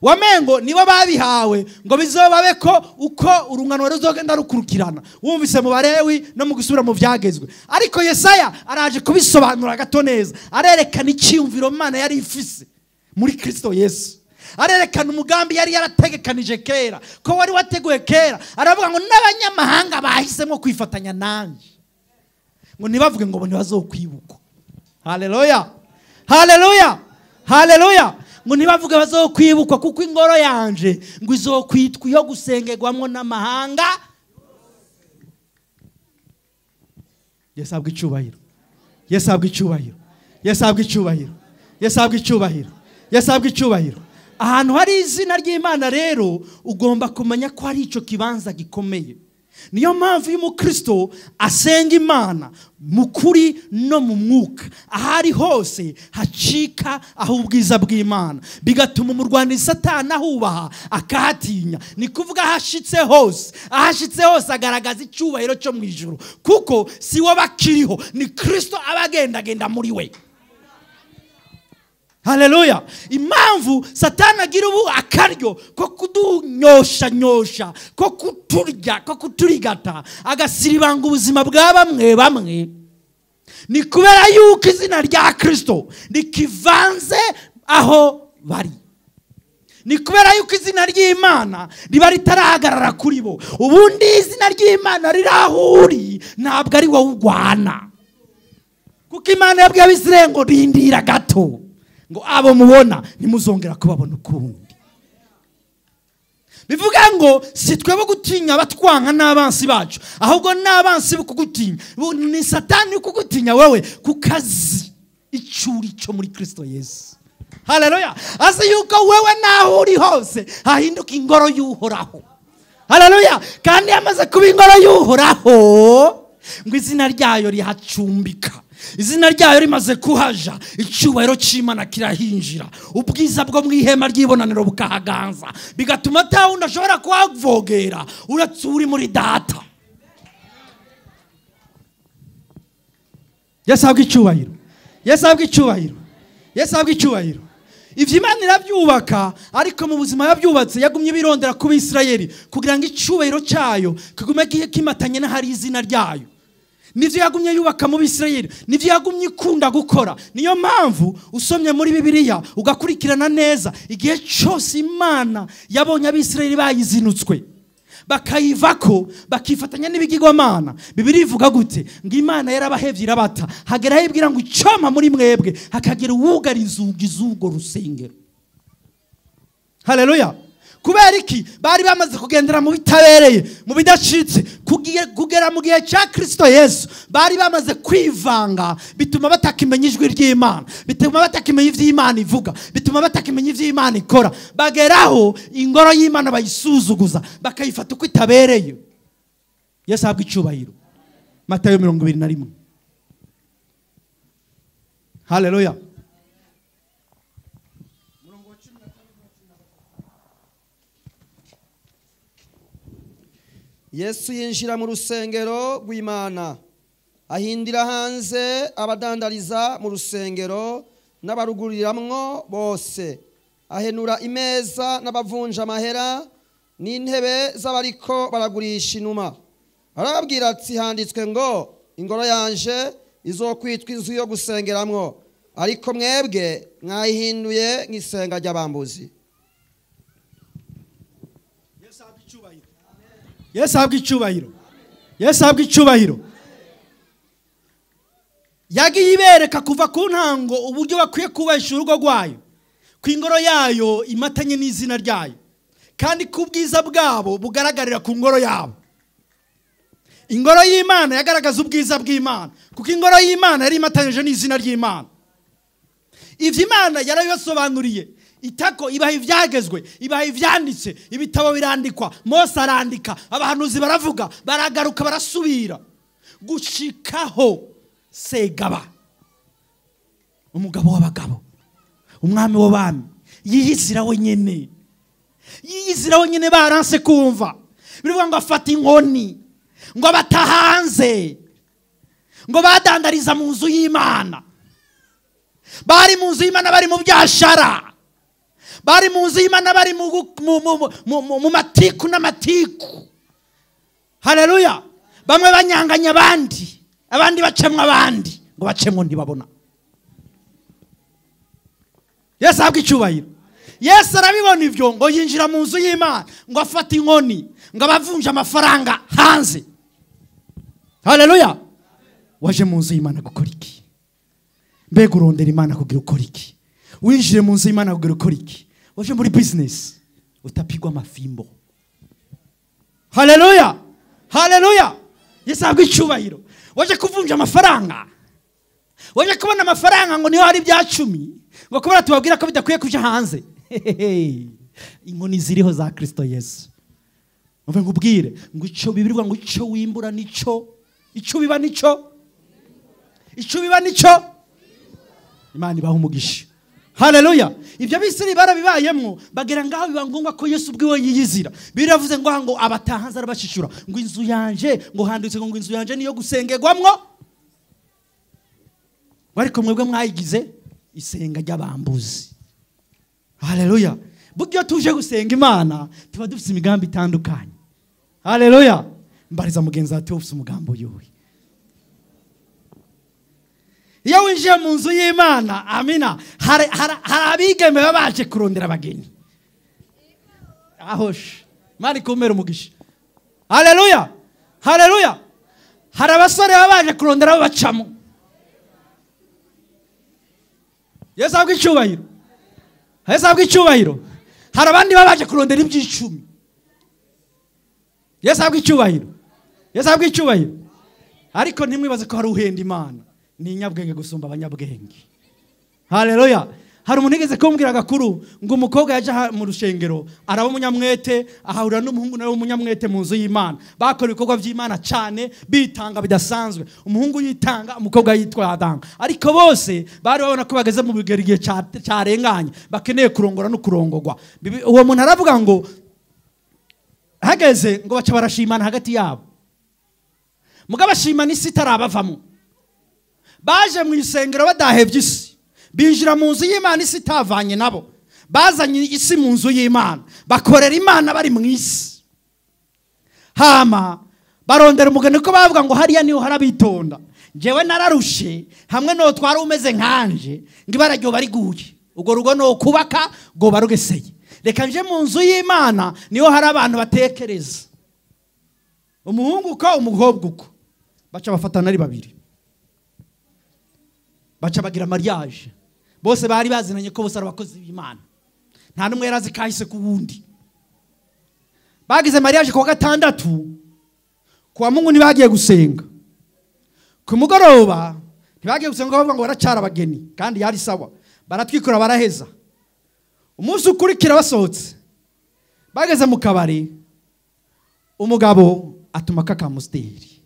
Wamengo nibo babihawe ngo bizobabe ko uko urungano ruzogenda rukurukirana, wumvise mu Barewi no mu gusubira mu byagezwe. Ariko Yesaya araje kubisobanura gato neza, arerekana icyiyumviro Imana yari ifise muri Kristo Yesu, arerekana umugambi yari yarategekanije kera, ko wari wateguye kera. Aravuga ngo n'abanyamahanga bahisemo kwifatanya nanjye, ngo ntibavuge ngo ntibazokwibukwa. Haleluya, haleluya, haleluya. Ngo ntibavuge bazokwibukwa, kuko ingoro yanje ngo izokwitwa iyo gusengerwamwo n'amahanga. Yesu abwe icyubahiro, Yesu abwe icyubahiro, Yesu abwe icyubahiro, Yesu abwe icyubahiro, Yesu abwe icyubahiro. Ahantu hari izina ry'Imana rero ugomba kumenya ko hari icyo kibanza gikomeye. Niyo mpamvu iyo umukristo asenga Imana mu kuri no mu mwuka, ahari hose hacika aho ubwiza bw'Imana, bigatuma umurwanyi Satani ahubaha akahatinya. Ni kuvuga ahashitse hose, ahashitse hose agaragaza icyubahiro cyo mu ijuru, kuko si we bakiriho, ni Kristo abagendagenda muri we. Haleluya. Impamvu Satani agira ubu akaryo ko kudunyosha nyosha, ko kuturya, ko kuturigata, agasiribanga ubuzima bwa bamwe bamwe, ni kubera yuko izina rya Kristo rikivanze aho bari. Ni kubera yuko izina ry'Imana riba ritarahagarara kuri bo. Ubundi izina ry'Imana rirahuri, ntabwo ari wowe urwana. Kuko Imana yabwiye Abisirayeli ngo rindira gato, ngo abo mubona ntimuzongera kubabona ukundi. Bivuga ngo si twebwe gutinya abatwanka n'abansi bacu, ahubwo n'abansi kugutinya ni Satani kugutinya wewe kukazi icuri cyo muri Kristo Yesu. Haleluya. Azi yuko wewe naho uri hose hahinduka ingoro y'Uhoraho. Haleluya. Kandi yamaze kuba ingoro y'Uhoraho, ngo izina ryayo rihacumbika. Izina ryayo rimaze kuhaja, icyubahiro cy'Imana kirahinjira, ubwiza bwo mu ihema ry'ibonaniro bukahaganza, bigatuma atawundi ashobora kuhavogera uretse uri muri data. Yesu ahabwe icyubahiro, Yesu ahabwe icyubahiro, Yesu ahabwe icyubahiro. Ivyo Imana irabyubaka, ariko mu buzima yabyubatse yagumye birondera ku Bisirayeli kugira ngo icyubahiro cyayo kigume kimatanye n'ahari izina ryayo. Nivyo yagumye yubaka mu Bisirayeli, nivyo yagumye ikunda gukora. Niyo mpamvu usomye muri Bibiliya ugakurikirana neza, igihe cyose Imana yabonye Abisirayeli bayizinutswe bakayivako bakifatanya n'ibigirwamana, Bibiliya ivuga gute? Ngo Imana yarabahevye irabata, hageraho ibwira ngo icoma muri mwebwe hakagira uwugara inzugi z'urwo rusengero. Haleluya. Kubera iki? Bari bamaze kugendera mu bitabereye, mu bidacitse, kugera mu gihe cya Kristo Yesu bari bamaze kwivanga, bituma batakimenya ijwi ry'Imana, bituma batakimenya ivyo Imana ivuga, bituma batakimenya ivyo Imana ikora. Bageraho ingoro y'Imana bayisuzuguza, bakayifata uko itabereye. Yesu ahabwe icyubahiro. Matayo 21. Haleluya. Yesu yinjira mu rusengero rw'Imana, ahindira hanze abadandariza mu rusengero n'abaruguriramwo bose, ahenura imeza n'abavunja amahera n'intebe z'abariko baragurisha inuma. Arababwira ati handitswe ngo ingoro yanje izokwitwa inzu yo gusengeramwo, ariko mwebwe mwayihinduye nk'isenga ry'abambuzi. Yesu ahabwe icyubahiro, Yesu ahabwe icyubahiro. Yagiye ibereka kuva ku ntango uburyo bakwiye kubahesha urugo rwayo, ku ingoro yayo imatanye n'izina ryayo, kandi ku bwiza bwabo bugaragarira ku ngoro yabo. Ingoro y'Imana yagaragaza ubwiza bw'Imana, kuko ingoro y'Imana yari imatanyije n'izina ry'Imana. Ivyo Imana yarabibasobanuriye, itako ibaha ivyagezwe, ibaha ivyanditse, ibitabo birandikwa, Mose arandika, abahanuzi baravuga, baragaruka barasubira gushikaho Segaba, umugabo w'abagabo, umwami w'abami, yiyizira wenyene, yiyizira wenyene. Baranse kumva, birivuga ngo afata inkoni, ngo batahanze, ngo badandariza mu nzu y'Imana. Bari mu nzu y'Imana, bari mu byashara, Bari mu nzu y'Imana, bari mu matiku n'amatiku. Haleluya. Bamwe banyanganya abandi, abandi bacemwa abandi, ngo bacemwo ntibabona. Yesu ahabwa icyubahiro. Yesu arabibona ivyo, ngo yinjira mu nzu y'Imana, ngo afate inkoni, ngo abavunje amafaranga hanze. Haleluya. Waje mu nzu y'Imana gukora iki? Mbega urondera Imana kugira ukora iki? Winjire mu nzu y'Imana kugira ukora iki? Waje muri business utapigwa amafimbo. Haleluya. Haleluya. Yesu ahabwa icyubahiro. Waje kuvunja amafaranga. Waje kubona amafaranga ngo niho hari ibya 10, ngo kubera tubabwira ko bidakwiye kuja hanze. Inkoni ziriho za Kristo Yesu. Umve nkubwire ngo ico bibirirwa, ngo ico wimbura nico, ico biba nico, ico biba nico. Imana ibaha umugisha. Haleluya. Ibyo bisiri barabibayemwo, bagera ngaho biba ngombwa ko Yesu ubwiwe yiyizira. Biravuze ngo ngo abatahanze arabashishura, ngo inzu yanje, ngo handitse ngo inzu yanje niyo gusengerwamwo. Ariko mwebwe mwayigize isenga ry'abambuzi. Haleluya. Buryo tuje gusenga Imana tuba dufite imigambi itandukanye. Haleluya. Mbariza mugenzi ati ufite umugambi uyuhe? Iyo winjiye mu nzu y'Imana, amina, hari abigeme baba baje kurondera abageni. Ahosh. Mari kumera umugisha. Haleluya. Haleluya. Hari abasore baba baje kurondera abo bacamo. Yesu ahabwa icyubahiro. Yesu ahabwa icyubahiro. Hari abandi baba baje kurondera iby'icumi. Yesu ahabwa icyubahiro. Yesu ahabwa icyubahiro. Ariko ntimwibaze ko hari uhenda Imana. Ni inyabwenge gusumba abanyabwenge. Haleluya. Hari umuntu yigeze kumbwira agakuru ngo umukobwa yaje mu rushengero araba umunyamwete, ahahurira n'umuhungu nawe w'umunyamwete mu nzu y'Imana. Bakora ibikorwa by'Imana cyane, bitanga bidasanzwe. Umuhungu yitanga, umukobwa yitwadanga. Ariko bose bari babona ko bageze mu bigero igihe cyarenganye, bakeneye kurongora no kurongogwa. Uwo muntu aravuga ngo hageze ngo baca barashimana hagati yabo. Mugabo bashimana isi itarabavamo. Baje mu isengero badahevye isi. Binjira mu nzu y'Imana isi itavanye nabo. Bazanye isi mu nzu y'Imana, bakorera Imana bari mu isi. Hama barondera umugeni ko bavuga ngo hariya niho harabitonda. Jewe nararushe hamwe no twari umeze nkanje, ngo ibara ryo bariguye. Ugo rugo no kubaka go barugeseye. Reka nje mu nzu y'Imana niho hari abantu batekereza. Umuhungu ko umukobwa uko. Baca bafatana ari babiri. Baca bagira mariage. Bose bari bazinanye ko bose ari abakozi b'Imana. Nta numwe yarazi kahise ku wundi. Bagize mariage ku wa gatandatu, ku wa Mungu ntibagiye gusenga. Ku mugoroba ntibagiye gusenga bavuga ngo baracara abageni kandi yari sawa. Baratwikora baraheza. Umunsi ukurikira basohotse. Bageze mu kabari, umugabo atuma kakamusteri.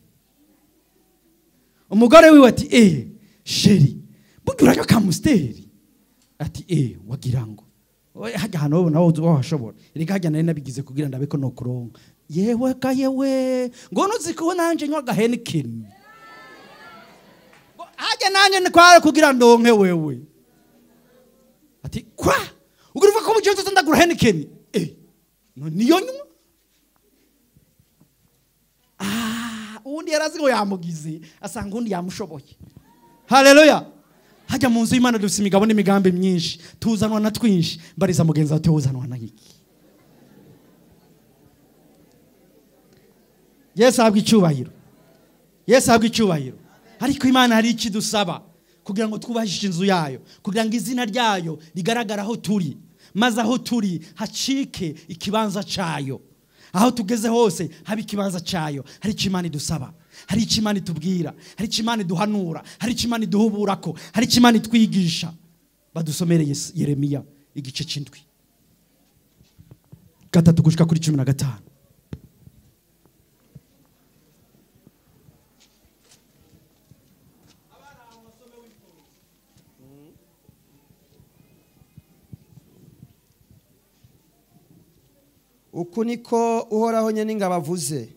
Umugore wiwe ati sheri, burya uranywa kamusteri? Ati wagira ngo hajya hano ubona washobora. Erega hajya nari nabigize kugira ndabe ko no kuronka. Yewe ka yewe, ngo nuzi ko nanje nywa gahenikeni. Hajya nanje ni kware kugira ndonke wewe. Ati kwa uguruva ko mugiye ndagura henikeni. No niyo nywa. Undi yarazi ngo yamugize, asanga undi yamushoboye. Haleluya. Hajya mu nzu y'Imana dufite imigabo n'imigambi myinshi, tuzanwa na twinshi. Mbariza mugenzi wawe tuzanwa na iki? Yesu ahabwa icyubahiro. Yesu ahabwa icyubahiro. Ariko Imana hari iki dusaba kugira ngo twubahishe inzu yayo, kugira ngo izina ryayo rigaragara aho turi, maze aho turi hacike ikibanza cyayo. Aho tugeze hose habe ikibanza cyayo. Hari icyo Imana idusaba, hari icyo Imana itubwira, hari icyo Imana iduhanura, hari icyo Imana iduhuburako, hari icyo Imana itwigisha. Badusomere Yeremiya igice 7 3 gushika kuri 15. Uku niko Uhoraho nyeningabo avuze,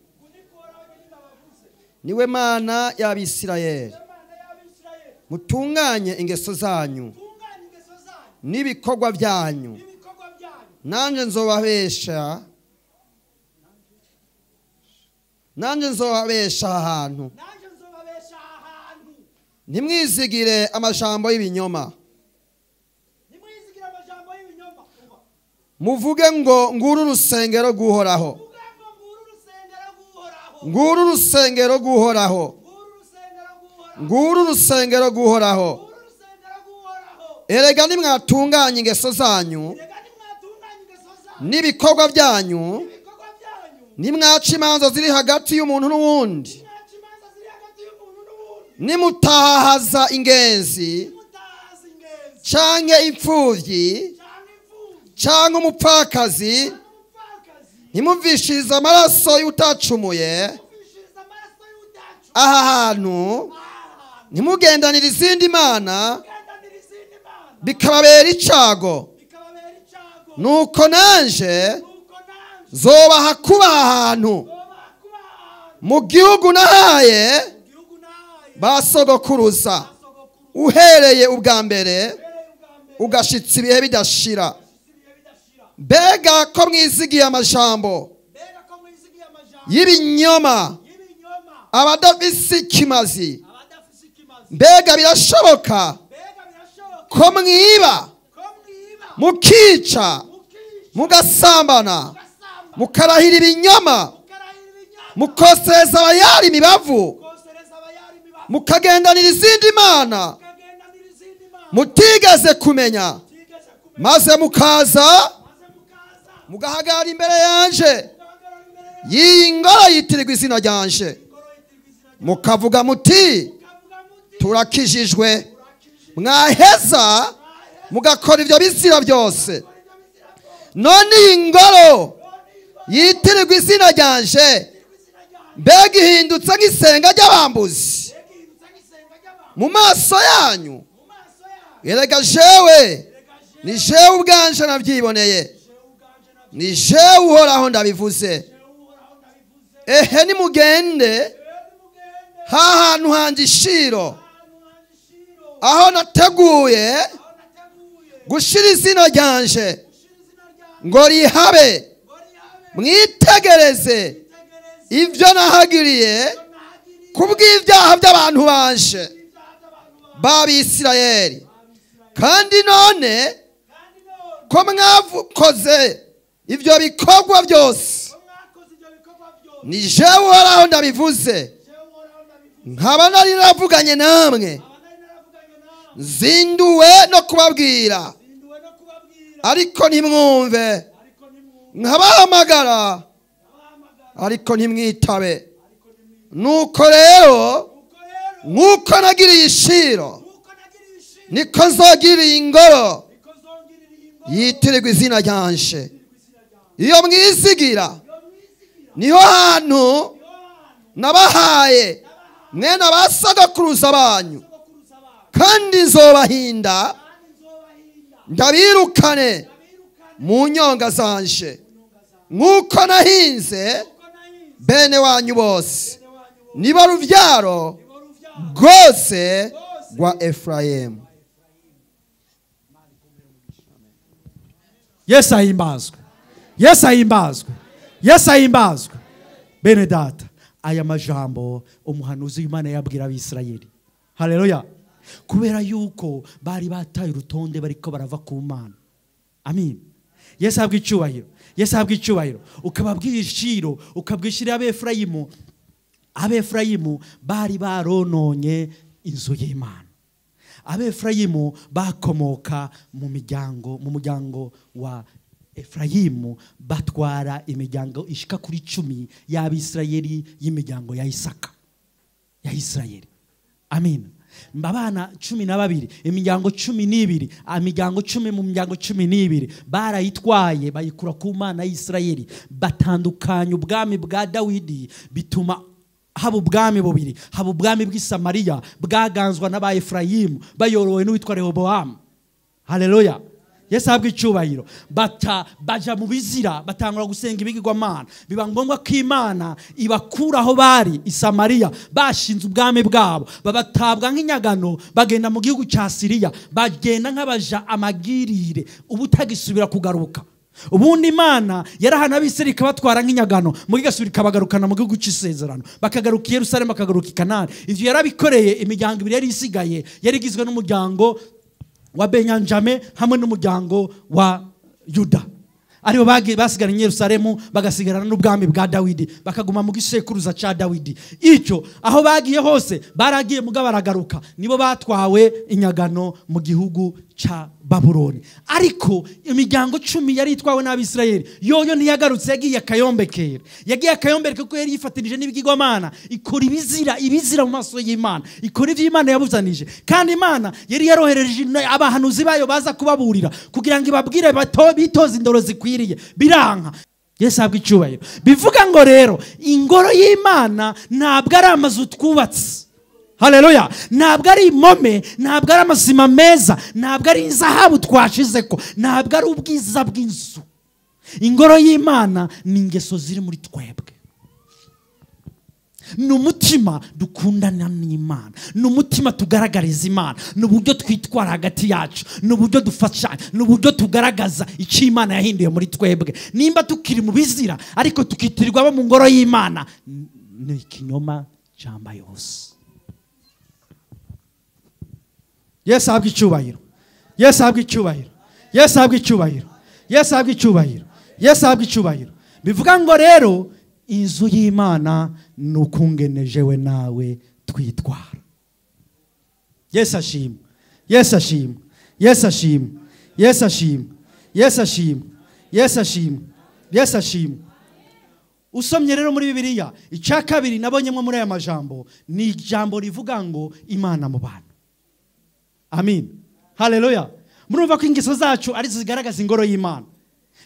niwe Mana y'Abisirayeli, mutunganye ingeso zanyu n'ibikorwa byanyu, Nanje nzobabesha ahantu. Ntimwizigire amajambo y'ibinyoma. Muvuge ngo nguru urusengero rw'Uhoraho. Nguru urusengero rw'Uhoraho. Nguru urusengero rw'Uhoraho. Erega nimwatunganya ingeso zanyu n'ibikorwa byanyu, nimwaca imanza ziri hagati y'umuntu n'uwundi, nimutahaza ingenzi canke imfuvyi canke umupfakazi, ntimumvishirize amaraso y'utacumuye aha hantu, ntimugendanire izindi mana bikababera icago. Nuko nanje zobaha kuba ahantu mu gihugu nahaye basogokuruza, uhereye ubwa mbere ugashitsa ibihe bidashira. Mbega ko mwizigiye amajambo y'ibinyoma abadafise ikimazi, mbega birashoboka ko mwiba, mukica, mugasambana, mukarahira ibinyoma, mukosereza abayari imibavu, mukagendanira izindi mana mutigeze kumenya, maze mukaza mugahagarara imbere yanje y'iyi ngoro yitirirwa izina ryanje, mukavuga muti turakijijwe, mwaheza mugakora ibyo bizira byose. None iyi ngoro yitirirwa izina ryanje mbega ihindutse nk'isenga ry'abambuzi mu maso yanyu? Erega jewe ni jewe ubwanje nabyiboneye, ni jewe Uhoraho ndabivuze. Ehe, nimugende hahantu hanje ishiro, aho nateguye gushira izina ryanje ngo rihabe, mwitegereze ibyo nahagiriye kubw'ibyaha by'abantu banje b'Abisirayeli. Kandi none ko mwakoze ibyo bikorwa byose, ni jewe Uhoraho ndabivuze, nkaba nari naravuganye namwe, nzinduwe no kubabwira ariko ntimwumve, nkabahamagara ariko ntimwitabe. Nuko rero nk'uko nagiriye ishiro, niko nzogiriye ingoro yitirirwa izina ryanje. Iyo mwizigira niho hantu nabahaye mwene abasogokuruza banyu, kandi nzobahinda ndabirukane mu nyonga zanje, nk'uko nahinze bene wanyu bose, niba ruvyaro rwose rwa Efurayimu. Yesu ahimbazwe, Yesu ahimbazwe, Yesu ahimbazwe. Bene data, aya majambo umuhanuzi w'Imana yabwira Abisirayeli. Haleluya. Kubera yuko bari bataye urutonde bariko barava ku Mana. Amin. Yesu ahabwa icyubahiro, Yesu ahabwa icyubahiro. Ukababwira ishiro, ukabwishira Abefurayimu. Abefurayimu bari barononye inzu y'Imana. Abefurayimu bakomoka mu miryango, mu muryango wa Efurayimu, batwara imiryango ishika kuri 10 y'Abisirayeli, y'imiryango ya Isaka ya Isirayeli. Amin. Mbabana 12, imiryango 12, imiryango 10 mu miryango 12 barayitwaye bayikura ku Mana y'Isirayeli, batandukanya ubwami bwa Dawidi, bituma haba ubwami bubiri. Haba ubwami bw'i Samariya bwaganzwa n'aba Efurayimu bayorowe n'uwitwa Rehobowamu. Haleluya. Yesu ahabwa icyubahiro. Baja mu bizira, batangura gusenga ibigirwamana. Biba ngombwa ko Imana ibakura aho bari i Samariya, bashinze ubwami bwabo, babatabwa nk'inyagano, bagenda mu gihugu cya Siriya, bagenda nk'abaja amagirire, ubutagisubira kugaruka. Ubundi Imana yarahana Abisirayeli ikabatwara nk'inyagano, mu igasubira ikabagarukana mu gihugu cy'isezerano, bakagaruka i Yerusalemu, bakagaruka i Kanani. Ivyo yarabikoreye imiryango ibiri yari isigaye, yari igizwe n'umuryango wa Benyanjame hamwe n'umuryango wa Yuda, aribo basigaranye i Yerusalemu, bagasigarana n'ubwami bwa Dawidi, bakaguma mu gisekuruza ca Dawidi. Icyo aho bagiye hose baragiye muga baragaruka, nibo batwawe inyagano mu gihugu ca Babuloni. Ariko imiryango 10 yari itwawe n'Abisirayeli yoyo ntiyagarutse, yagiye akayombekera. Yagiye akayombekera kuko yari yifatanije n'ibigirwamana, ikora ibizira mu maso y'Imana, ikora ivyo Imana yabuzanije. Kandi Imana yari yarohereje abahanuzi bayo baza kubaburira kugira ngo ibabwire bitoze indoro zikwiriye, biranka. Yesu ahabwe icyubahiro. Bivuga ngo rero ingoro y'Imana ntabwo ari amazu twubatse. Haleluya. Ntabwo ari impome, ntabwo ari amasima meza, ntabwo ari izahabu twashizeko, ntabwo ari ubwiza bw'inzu. Ingoro y'Imana ni ingeso ziri muri twebwe, ni umutima dukundana n'Imana, ni umutima tugaragariza Imana, ni uburyo twitwara hagati yacu, ni uburyo dufashanya, ni uburyo tugaragaza icyo Imana yahinduye muri twebwe. Nimba tukiri mu bizira ariko tukitirirwa abo mu ngoro y'Imana, ni ikinyoma cyambaye ubusa. Yesu ahabwe icyubahiro. Yesu ahabwe icyubahiro. Yesu ahabwe icyubahiro. Yesu ahabwe icyubahiro. Yesu ahabwe icyubahiro. Bivuga ngo rero inzu y'Imana ni ukungenejewe nawe twitwara. Yesu ashimwe. Yesu ashimwe. Yesu ashimwe. Yesu ashimwe. Yesu ashimwe. Yesu ashimwe. Yesu ashimwe. Usomye rero muri Bibiliya icya kabiri nabonyemo muri aya majambo ni ijambo rivuga ngo Imana mu bantu. Amin. Haleluya. Murumva ko ingeso zacu arizo zigaragaza ingoro y'Imana.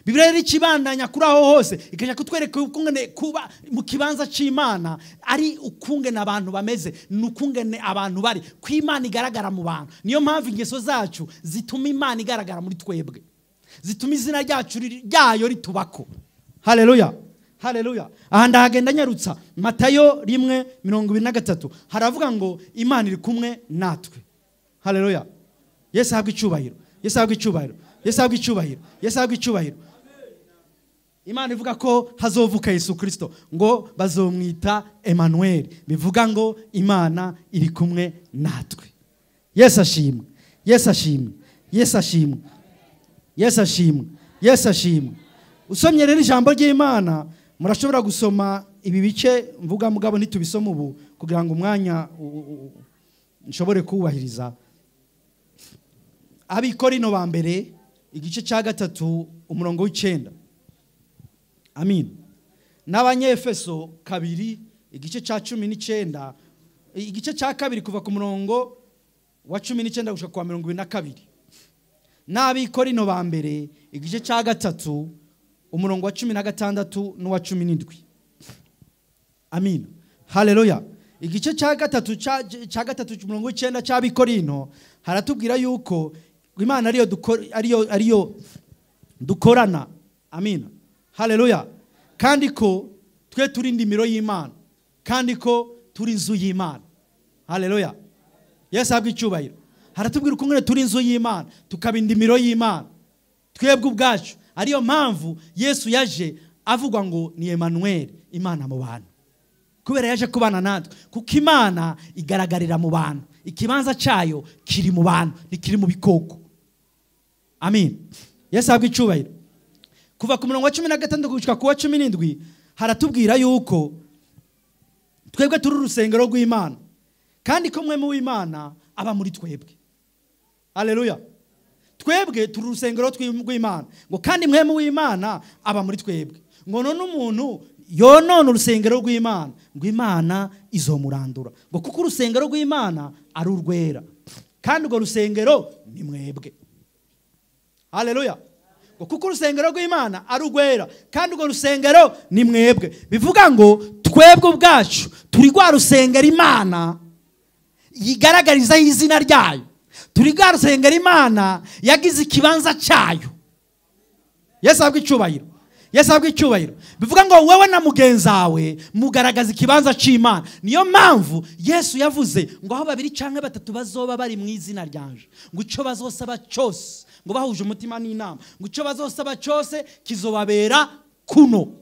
Bibiliya rero ikibandanya kuri aho hose ikajya kutwereka ukungene kuba mu kibanza c'Imana ari ukungene abantu bameze, n'ukungene abantu bari, ko Imana igaragara mu bantu. Niyo mpamvu ingeso zacu zituma Imana igaragara muri twebwe, zituma izina ryacu ryayo ritubako. Haleluya. Haleluya. Aha ndahagenda nyarutsa. Matayo 1:23 haravuga ngo Imana iri kumwe natwe. Haleluya. Yesu ahabwe icyubahiro. Yesu ahabwe icyubahiro. Yesu ahabwe icyubahiro. Yesu ahabwe icyubahiro. Imana ivuga ko hazovuka Yesu Kristo, ngo bazomwita Emmanuel, bivuga ngo Imana iri kumwe natwe. Yesu ashimwe. Yesu ashimwe. Yesu ashimwe. Yesu ashimwe. Yesu ashimwe. Usomye rero ijambo ry'Imana, murashobora gusoma ibi bice mvuga mugabo ntitubisoma ubu kugira ngo umwanya nshobore kubahiriza. Abikorino ba mbere igice cya 3 umurongo w'9. Amin. N'Abanyefeso 2 igice cya 19, igice cya 2 kuva ku murongo wa 19 gushika kwa 22. N'Abikorino ba mbere igice cya 3 umurongo wa 16 n'uwa 17. Amin. Haleluya. Igice cya 3 cya 3 umurongo w'9 cy'Abikorino haratubwira yuko Imana ariyo dukorana. Amin. Haleluya. Kandi ko twe turi indimiro y'Imana, kandi ko turi inzu y'Imana. Haleluya. Yesu ahabwe icyubahiro. Haratubwira uko turi inzu y'Imana, tukaba indimiro y'Imana twebwe ubwacu. Ariyo mpamvu Yesu yaje avugwa ngo ni Emmanuel, Imana mu bantu, kubera yaje kubana natwe, kuko Imana igaragarira mu bantu, ikibanza cyayo kiri mu bantu, ntikiri mu bikoko. Amin. Yesu ahabwe icyubahiro. Kuva ku murongo wa 16 gushika ku wa 17 haratubwira yuko twebwe turi urusengero rw'Imana, kandi ko mwe mu w'Imana aba muri twebwe. Haleluya. Twebwe turi urusengero rw'Imana, ngo kandi mwe mu w'Imana aba muri twebwe. Ngo none umuntu yonona urusengero rw'Imana, ngo Imana izomurandura, ngo kuko urusengero rw'Imana ari urwera, kandi urwo rusengero ni mwebwe. Haleluya. Ngo kuko urusengero rw'Imana ari urwera, kandi urwo rusengero ni mwebwe. Bivuga ngo twebwe ubwacu turi rwa rusengero Imana yigaragariza izina ryayo, turi rwa rusengero Imana yagize ikibanza cyayo. Yesu ahabwe icyubahiro. Yesu ahabwe icyubahiro. Bivuga ngo wewe na mugenzi wawe mugaragaza ikibanza cy'Imana. Niyo mpamvu Yesu yavuze ngo aho babiri canke batatu bazoba bari mu izina ryanje, ngo ico bazosaba cyose, ngo bahuje umutima n'inama, ngo ico bazosaba cyose kizobabera kuno.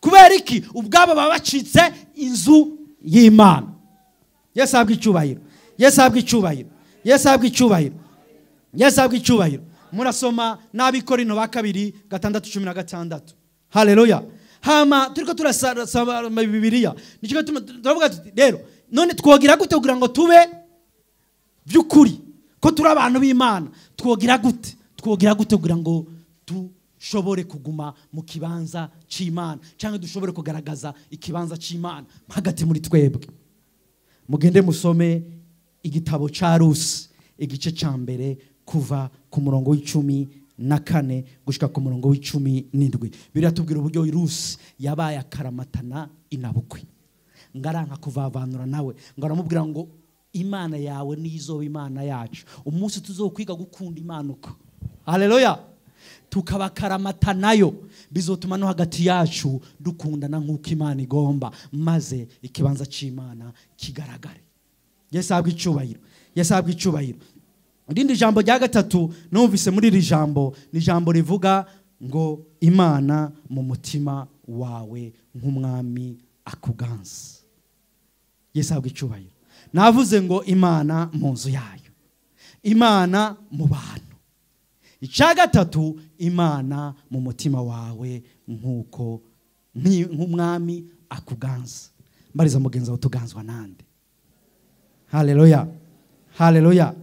Kubera iki? Ubwabo baba bacitse inzu y'Imana. Yesu ahabwe icyubahiro. Yesu ahabwe icyubahiro. Yesu ahabwe icyubahiro. Yesu ahabwe icyubahiro. Murasoma n'Abikorino ba 2 6:16. Haleluya. Hama turiko turasaba Bibiliya, nicyo turavuga tuti rero none twogira gute kugira ngo tube by'ukuri ko turi abantu b'Imana? Twogira gute? Twogira gute kugira ngo dushobore kuguma mu kibanza c'Imana, cyangwa dushobore kugaragaza ikibanza c'Imana hagati muri twebwe? Mugende musome igitabo ca Rusi igice ca mbere kuva ku murongo w'14 gushika ku murongo w'17. Biratubwira uburyo Rusi yabaye akaramatana inabukwe, ngaranka kuvavanura nawe, ngo aramubwira ngo Imana yawe nizo Imana yacu, umunsi tuzokwiga gukunda Imana uko, haleluya, tukabakaramatanayo, bizotuma no hagati yacu dukundana nk'uko Imana igomba, maze ikibanza c'Imana kigaragare. Yesu ahabwe icyubahiro. Yesu ahabwe icyubahiro. Irindi jambo rya gatatu numvise muri iri jambo ni jambo rivuga ngo Imana mu mutima wawe nk'umwami akuganza. Yesu ahabwe icyubahiro. Navuze ngo Imana mu nzu yayo, Imana mu bantu. Icya gatatu, Imana mu mutima wawe nk'uko nk'umwami akuganza. Mbariza mugenzi wawe, tuganzwa nande? Haleluya. Haleluya.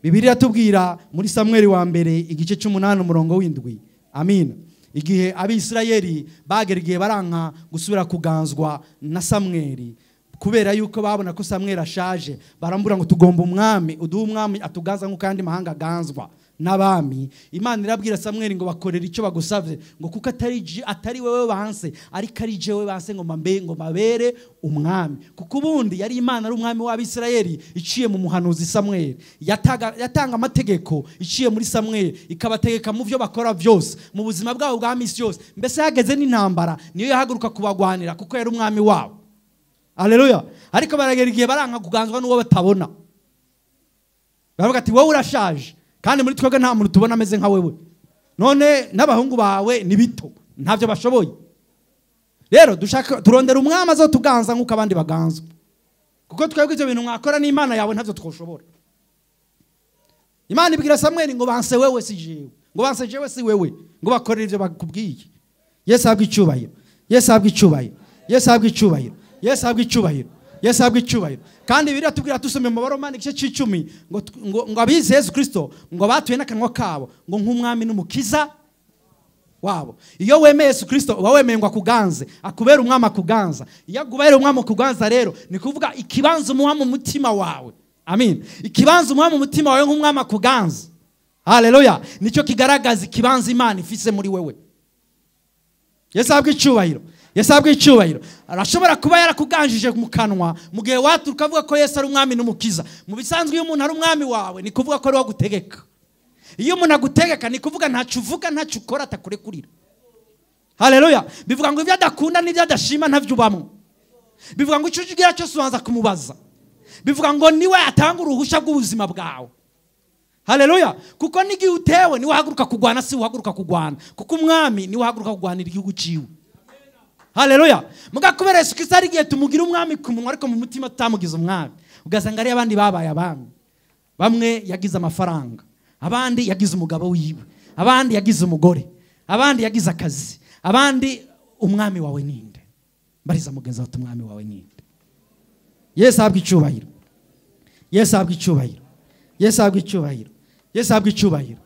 Bibiliya tubwira muri Samueli wa mbere igice c'8 umurongo w'7. Amin. Igihe Abisirayeli bagera igihe baranka gusubira kuganzwa na Samueli, kubera yuko babona ko Samueli ashaje, barambura ngo tugomba umwami, uduhe umwami atuganza nk'uko andi mahanga aganzwa n'abami. Imana irabwira Samueli ngo bakorere icyo bagusavye, ngo kuko atari wewe banse, ariko ari jewe banse, ngo mambe ngo mabere umwami. Kuko ubundi yari Imana ari umwami w'Abisirayeli iciye mu muhanuzi Samueli. Yatanga amategeko iciye muri Samueli, ikabategeka mu byo bakora byose mu buzima bwabo bwa misi yose. Mbese hageze n'intambara niyo yahaguruka kubagwanira kuko yari umwami wabo. Haleluya. Ariko baragera igihe baranka kuganzwa n'uwo batabona. Baravuga ati wowe urashaje, kandi muri twebwe nta muntu tubona ameze nka wewe, none n'abahungu bawe ni bito, ntavyo bashoboye. Rero dushaka turondera umwami azotuganza nk'uko abandi baganzwa, kuko twebwe ivyo bintu mwakora n'Imana yawe ntavyo twoshobora. Imana ibwira Samueli ngo banse wewe si jewe, ngo banse jewe si wewe, ngo bakorere ivyo bakubwiye. Yesu ahabwe icyubahiro. Yesu ahabwe icyubahiro. Yesu ahabwe icyubahiro. Yesu ahabwe icyubahiro. Yesu ahabwe icyubahiro. Kandi Bibiliya tubwira tusome mu Baromani igice c'10 ngo abize Yesu Kristo ngo batuye n'akanwa kabo ngo nk'umwami n'umukiza wabo. Iyo wemeye Yesu Kristo uba wemeye ngo akuganze, akubera umwami akuganza. Iyo akubera umwami akuganza rero ni kuvuga ikibanza umuha mu mutima wawe. Amin. Ikibanza umuha mu mutima wawe nk'umwami akuganza. Haleluya. Nicyo kigaragaza ikibanza Imana ifise muri wewe. Yesu ahabwe icyubahiro. Yesu ahabwe icyubahiro. Arashobora kuba yarakuganjije mu kanwa mu gihe waturuka avuga ko Yesu ari umwami n'umukiza. Mu bisanzwe iyo umuntu ari umwami wawe ni kuvuga ko ari wagutegeka. Iyo umuntu agutegeka ni kuvuga ntacyo uvuga ntacyo ukora atakurekurira. Haleluya. Bivuga ngo ibyo adakunda n'ibyo adashima ntavyo ubamwo. Bivuga ngo icyo ugira cyose ubanza kumubaza. Bivuga ngo niwe atanga uruhusha rw'ubuzima bwawe. Haleluya. Kuko n'igihe utewe niwe uhaguruka kugwana, si uhaguruka kugwana. Kuko umwami niwe uhaguruka kugwanira igihugu ciwe. Haleluya. Muga kubera Yesu Kristo ari igihe tumugira umwami ku munwa ariko mu mutima tutamugize umwami. Ugasanga ari abandi babaye abami. Bamwe yagize amafaranga, abandi yagize umugabo wiwe, abandi yagize umugore, abandi yagize akazi, abandi umwami wawe ninde? Mbariza mugenzi wawe umwami wawe ninde? Yesu ahabwe icyubahiro. Yesu ahabwe icyubahiro. Yesu ahabwe icyubahiro. Yesu ahabwe icyubahiro.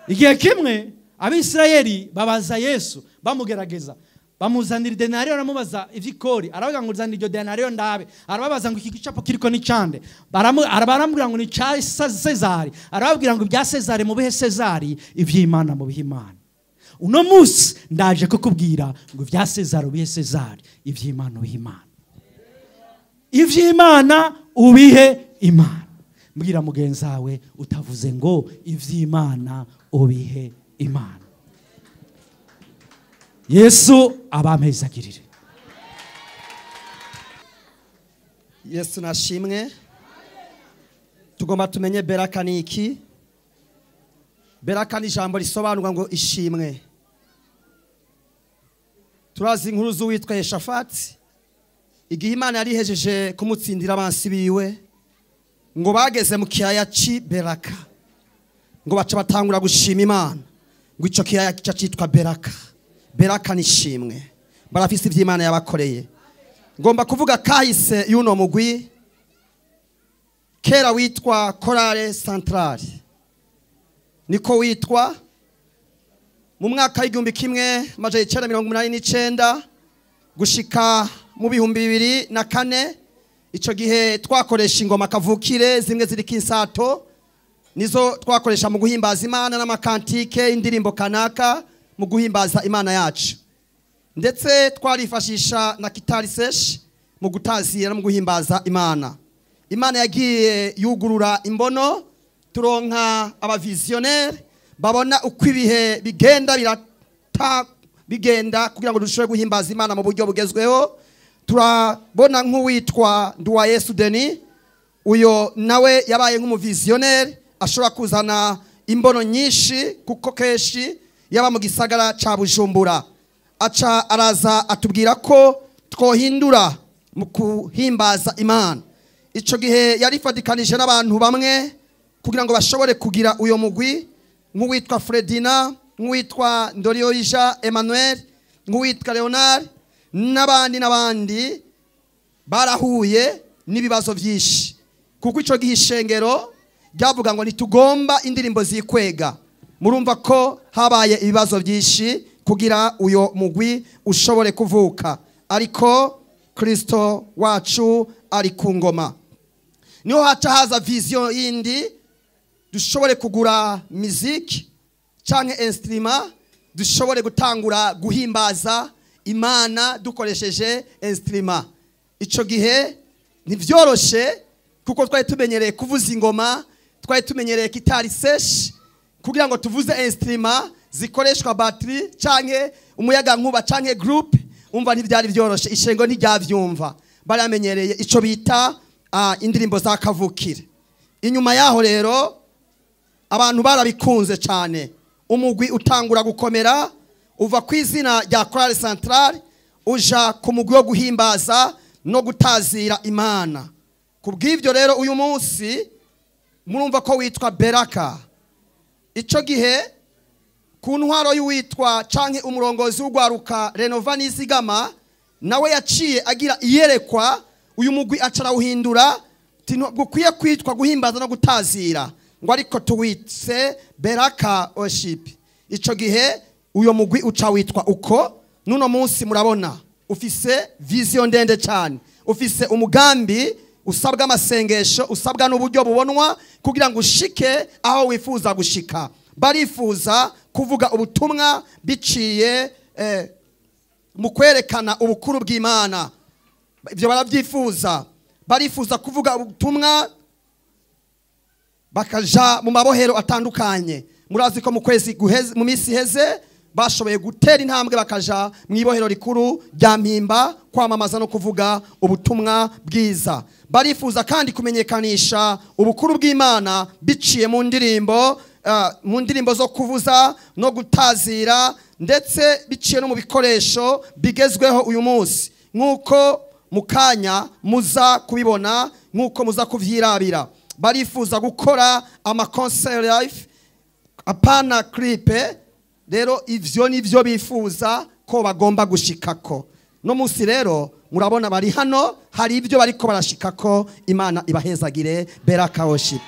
Igihe kimwe Abisirayeli babaza Yesu bamugerageza, bamuzanira denariyo, aramubaza ivy'ikori, aravuga ngo uzanira iryo denariyo ndabe. Arababaza ngo iki gicapo kiriko ni cande? Baramubwira ngo ni ca Sezari. Arababwira ngo ibya Sezari mubihe Sezari, ivy'Imana mubihe Imana. Uno munsi ndaje kukubwira ngo ibya Sezari ubihe Sezari, ivy'Imana ubihe Imana. Ivy'Imana ubihe Imana. Mbwira mugenzi wawe utavuze ngo ivy'Imana ubihe Imana. Yesu abampezagirire. Yesu nashimwe. Tugomba tumenye Beraka ni iki. Beraka ni ijambo risobanurwa ngo ishimwe. Turazi inkuru z'uwitwa Yeshafati, igihe Imana yari ihejeje kumutsindira abansi biwe, ngo bageze mu kiyaya ci Beraka, ngo baca batangura gushima Imana, ngo ico kiyaya kica citwa Beraka. Beraka ni ishimwe, barafise ivyo Imana yabakoreye. Ngomba kuvuga kahise y'uno mugwi kera witwa Chorale Centrale, niko witwa mu mwaka w'1989 gushika mu 2004. Ico gihe twakoresha ingoma kavukire zimwe ziri kinsato, nizo twakoresha mu guhimbaza Imana n'amakantike, indirimbo kanaka mu guhimbaza Imana yacu. Ndetse twarifashisha na kitari sesh mu gutazira no mu guhimbaza Imana. Imana yagiye yugurura imbono, turonka abavisionnaire babona uko ibihe bigenda bigenda kugira ngo dushobore guhimbaza Imana mu buryo bugezweho. Turabona nk'uwitwa Nduwayesu Denis, uyo nawe yabaye nk'umuvisionnaire ashobora kuzana imbono nyinshi, kuko keshi yaba mu gisagara ca Bujumbura. Aca araza atubwira ko twohindura mu kuhimbaza Imana. Ico gihe yarifadikanije n'abantu bamwe kugira ngo bashobore kugira uyo mugwi, nk'uwitwa Fredina, nk'uwitwa Ndorioija Emmanuel, nk'uwitwa Leonard n'abandi n'abandi. Barahuye n'ibibazo byinshi, kuko ico gihe ishengero ryavuga ngo ntitugomba indirimbo zikwega. Murumva ko habaye ibibazo byinshi kugira uyo mugwi ushobore kuvuka, ariko Kristo wacu ari ku ngoma. Niho haca haza vision yindi, dushobore kugura muziki canke instrument, dushobore gutangura guhimbaza Imana dukoresheje instrument. Ico gihe ntivyoroshe, kuko twari tumenyereye kuvuza ingoma, twari tumenyereye kitari sesh, kugira ngo tuvuze instrument zikoreshwa battery canke umuyaga nkuba canke group. Umva ntivyari vyoroshe, ishengo ntiryavyumva, baramenyereye ico bita indirimbo za kavukire. Inyuma yaho rero abantu barabikunze cyane, umugwi utangura gukomera, uva ku izina rya Chorale Centrale uja ku mugwi wo guhimbaza no gutazira Imana. Kubw'ivyo rero uyu munsi murumva ko witwa Beraka. Ico gihe ku ntwaro y'uwitwa canke umurongozi w'ugwaruka Renova Nizigama, nawe yaciye agira iyerekwa, uyu mugwi acarawuhindura, gukwiye kwitwa guhimbaza no gutazira, ngo ariko tuwitse Beraka Worship. Ico gihe uyo mugwi uca witwa uko. Nuno munsi murabona ufise vision ndende cyane, ufise umugambi usabwa amasengesho, usabwa n'uburyo bubonwa kugira ngo ushike aho wifuza gushika. Barifuza kuvuga ubutumwa biciye mu kwerekana ubukuru bw'Imana. Ibyo barabyifuza, barifuza kuvuga ubutumwa bakaja mu mabohero atandukanye. Murazi ko mu kwezi guheze, mu misi heze, bashoboye gutera intambwe bakaja mu ibohero rikuru rya Mpimba kwamamaza no kuvuga ubutumwa bwiza. Barifuza kandi kumenyekanisha ubukuru bw'Imana biciye mu ndirimbo, mu ndirimbo zo kuvuza no gutazira, ndetse biciye no mu bikoresho bigezweho uyu munsi, nkuko mukanya muza kubibona, nkuko muza kuvyirabira. Barifuza gukora ama concert live, apana clip. Rero ivyo nivyo bifuza ko bagomba gushikako. No munsi rero murabona bari hano, hari ibyo bariko barashikako. Imana ibahezagire. Beraka Worship.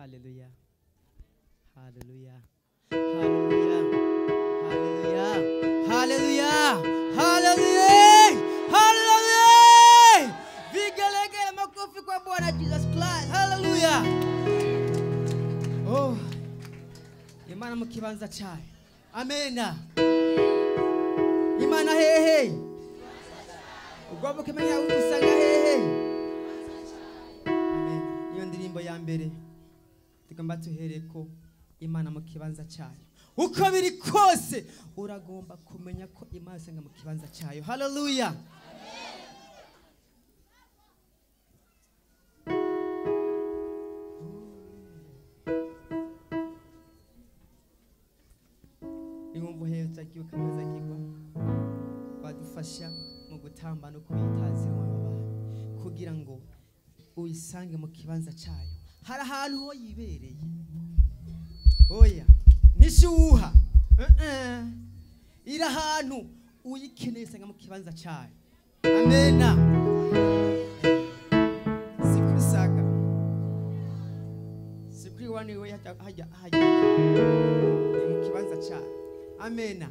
Haleluya, haleluya, haleluya, haleluya, haleluya, haleluya, haleluya! Vigelegele, makofi kwa Bwana Jesus Christ. Haleluya! Oh, Imana mu kibanza cyayo. Amena. Imana hehe, ugomba kumenya usanga hehe. Amen. Iyo ndirimbo ya mbere tugomba tuhereko Imana mu kibanza cyayo. Uko biri kose uragomba kumenya ko Imana usanga mu kibanza cyayo. Haleluya. Niwumva uhezagiwe ukamezagirwa, badufasha mu gutamba no kuyitazira abantu kugira ngo uyisange mu kibanza cyayo. Hari ahantu ho yibereye. Oya, ntishuha. Iri ahantu uyikeneye usanga mu kibanza cyayo. Amena. Si kuri saga, si kuri wani we, hajya hajya, ni mu kibanza cyayo. Amena.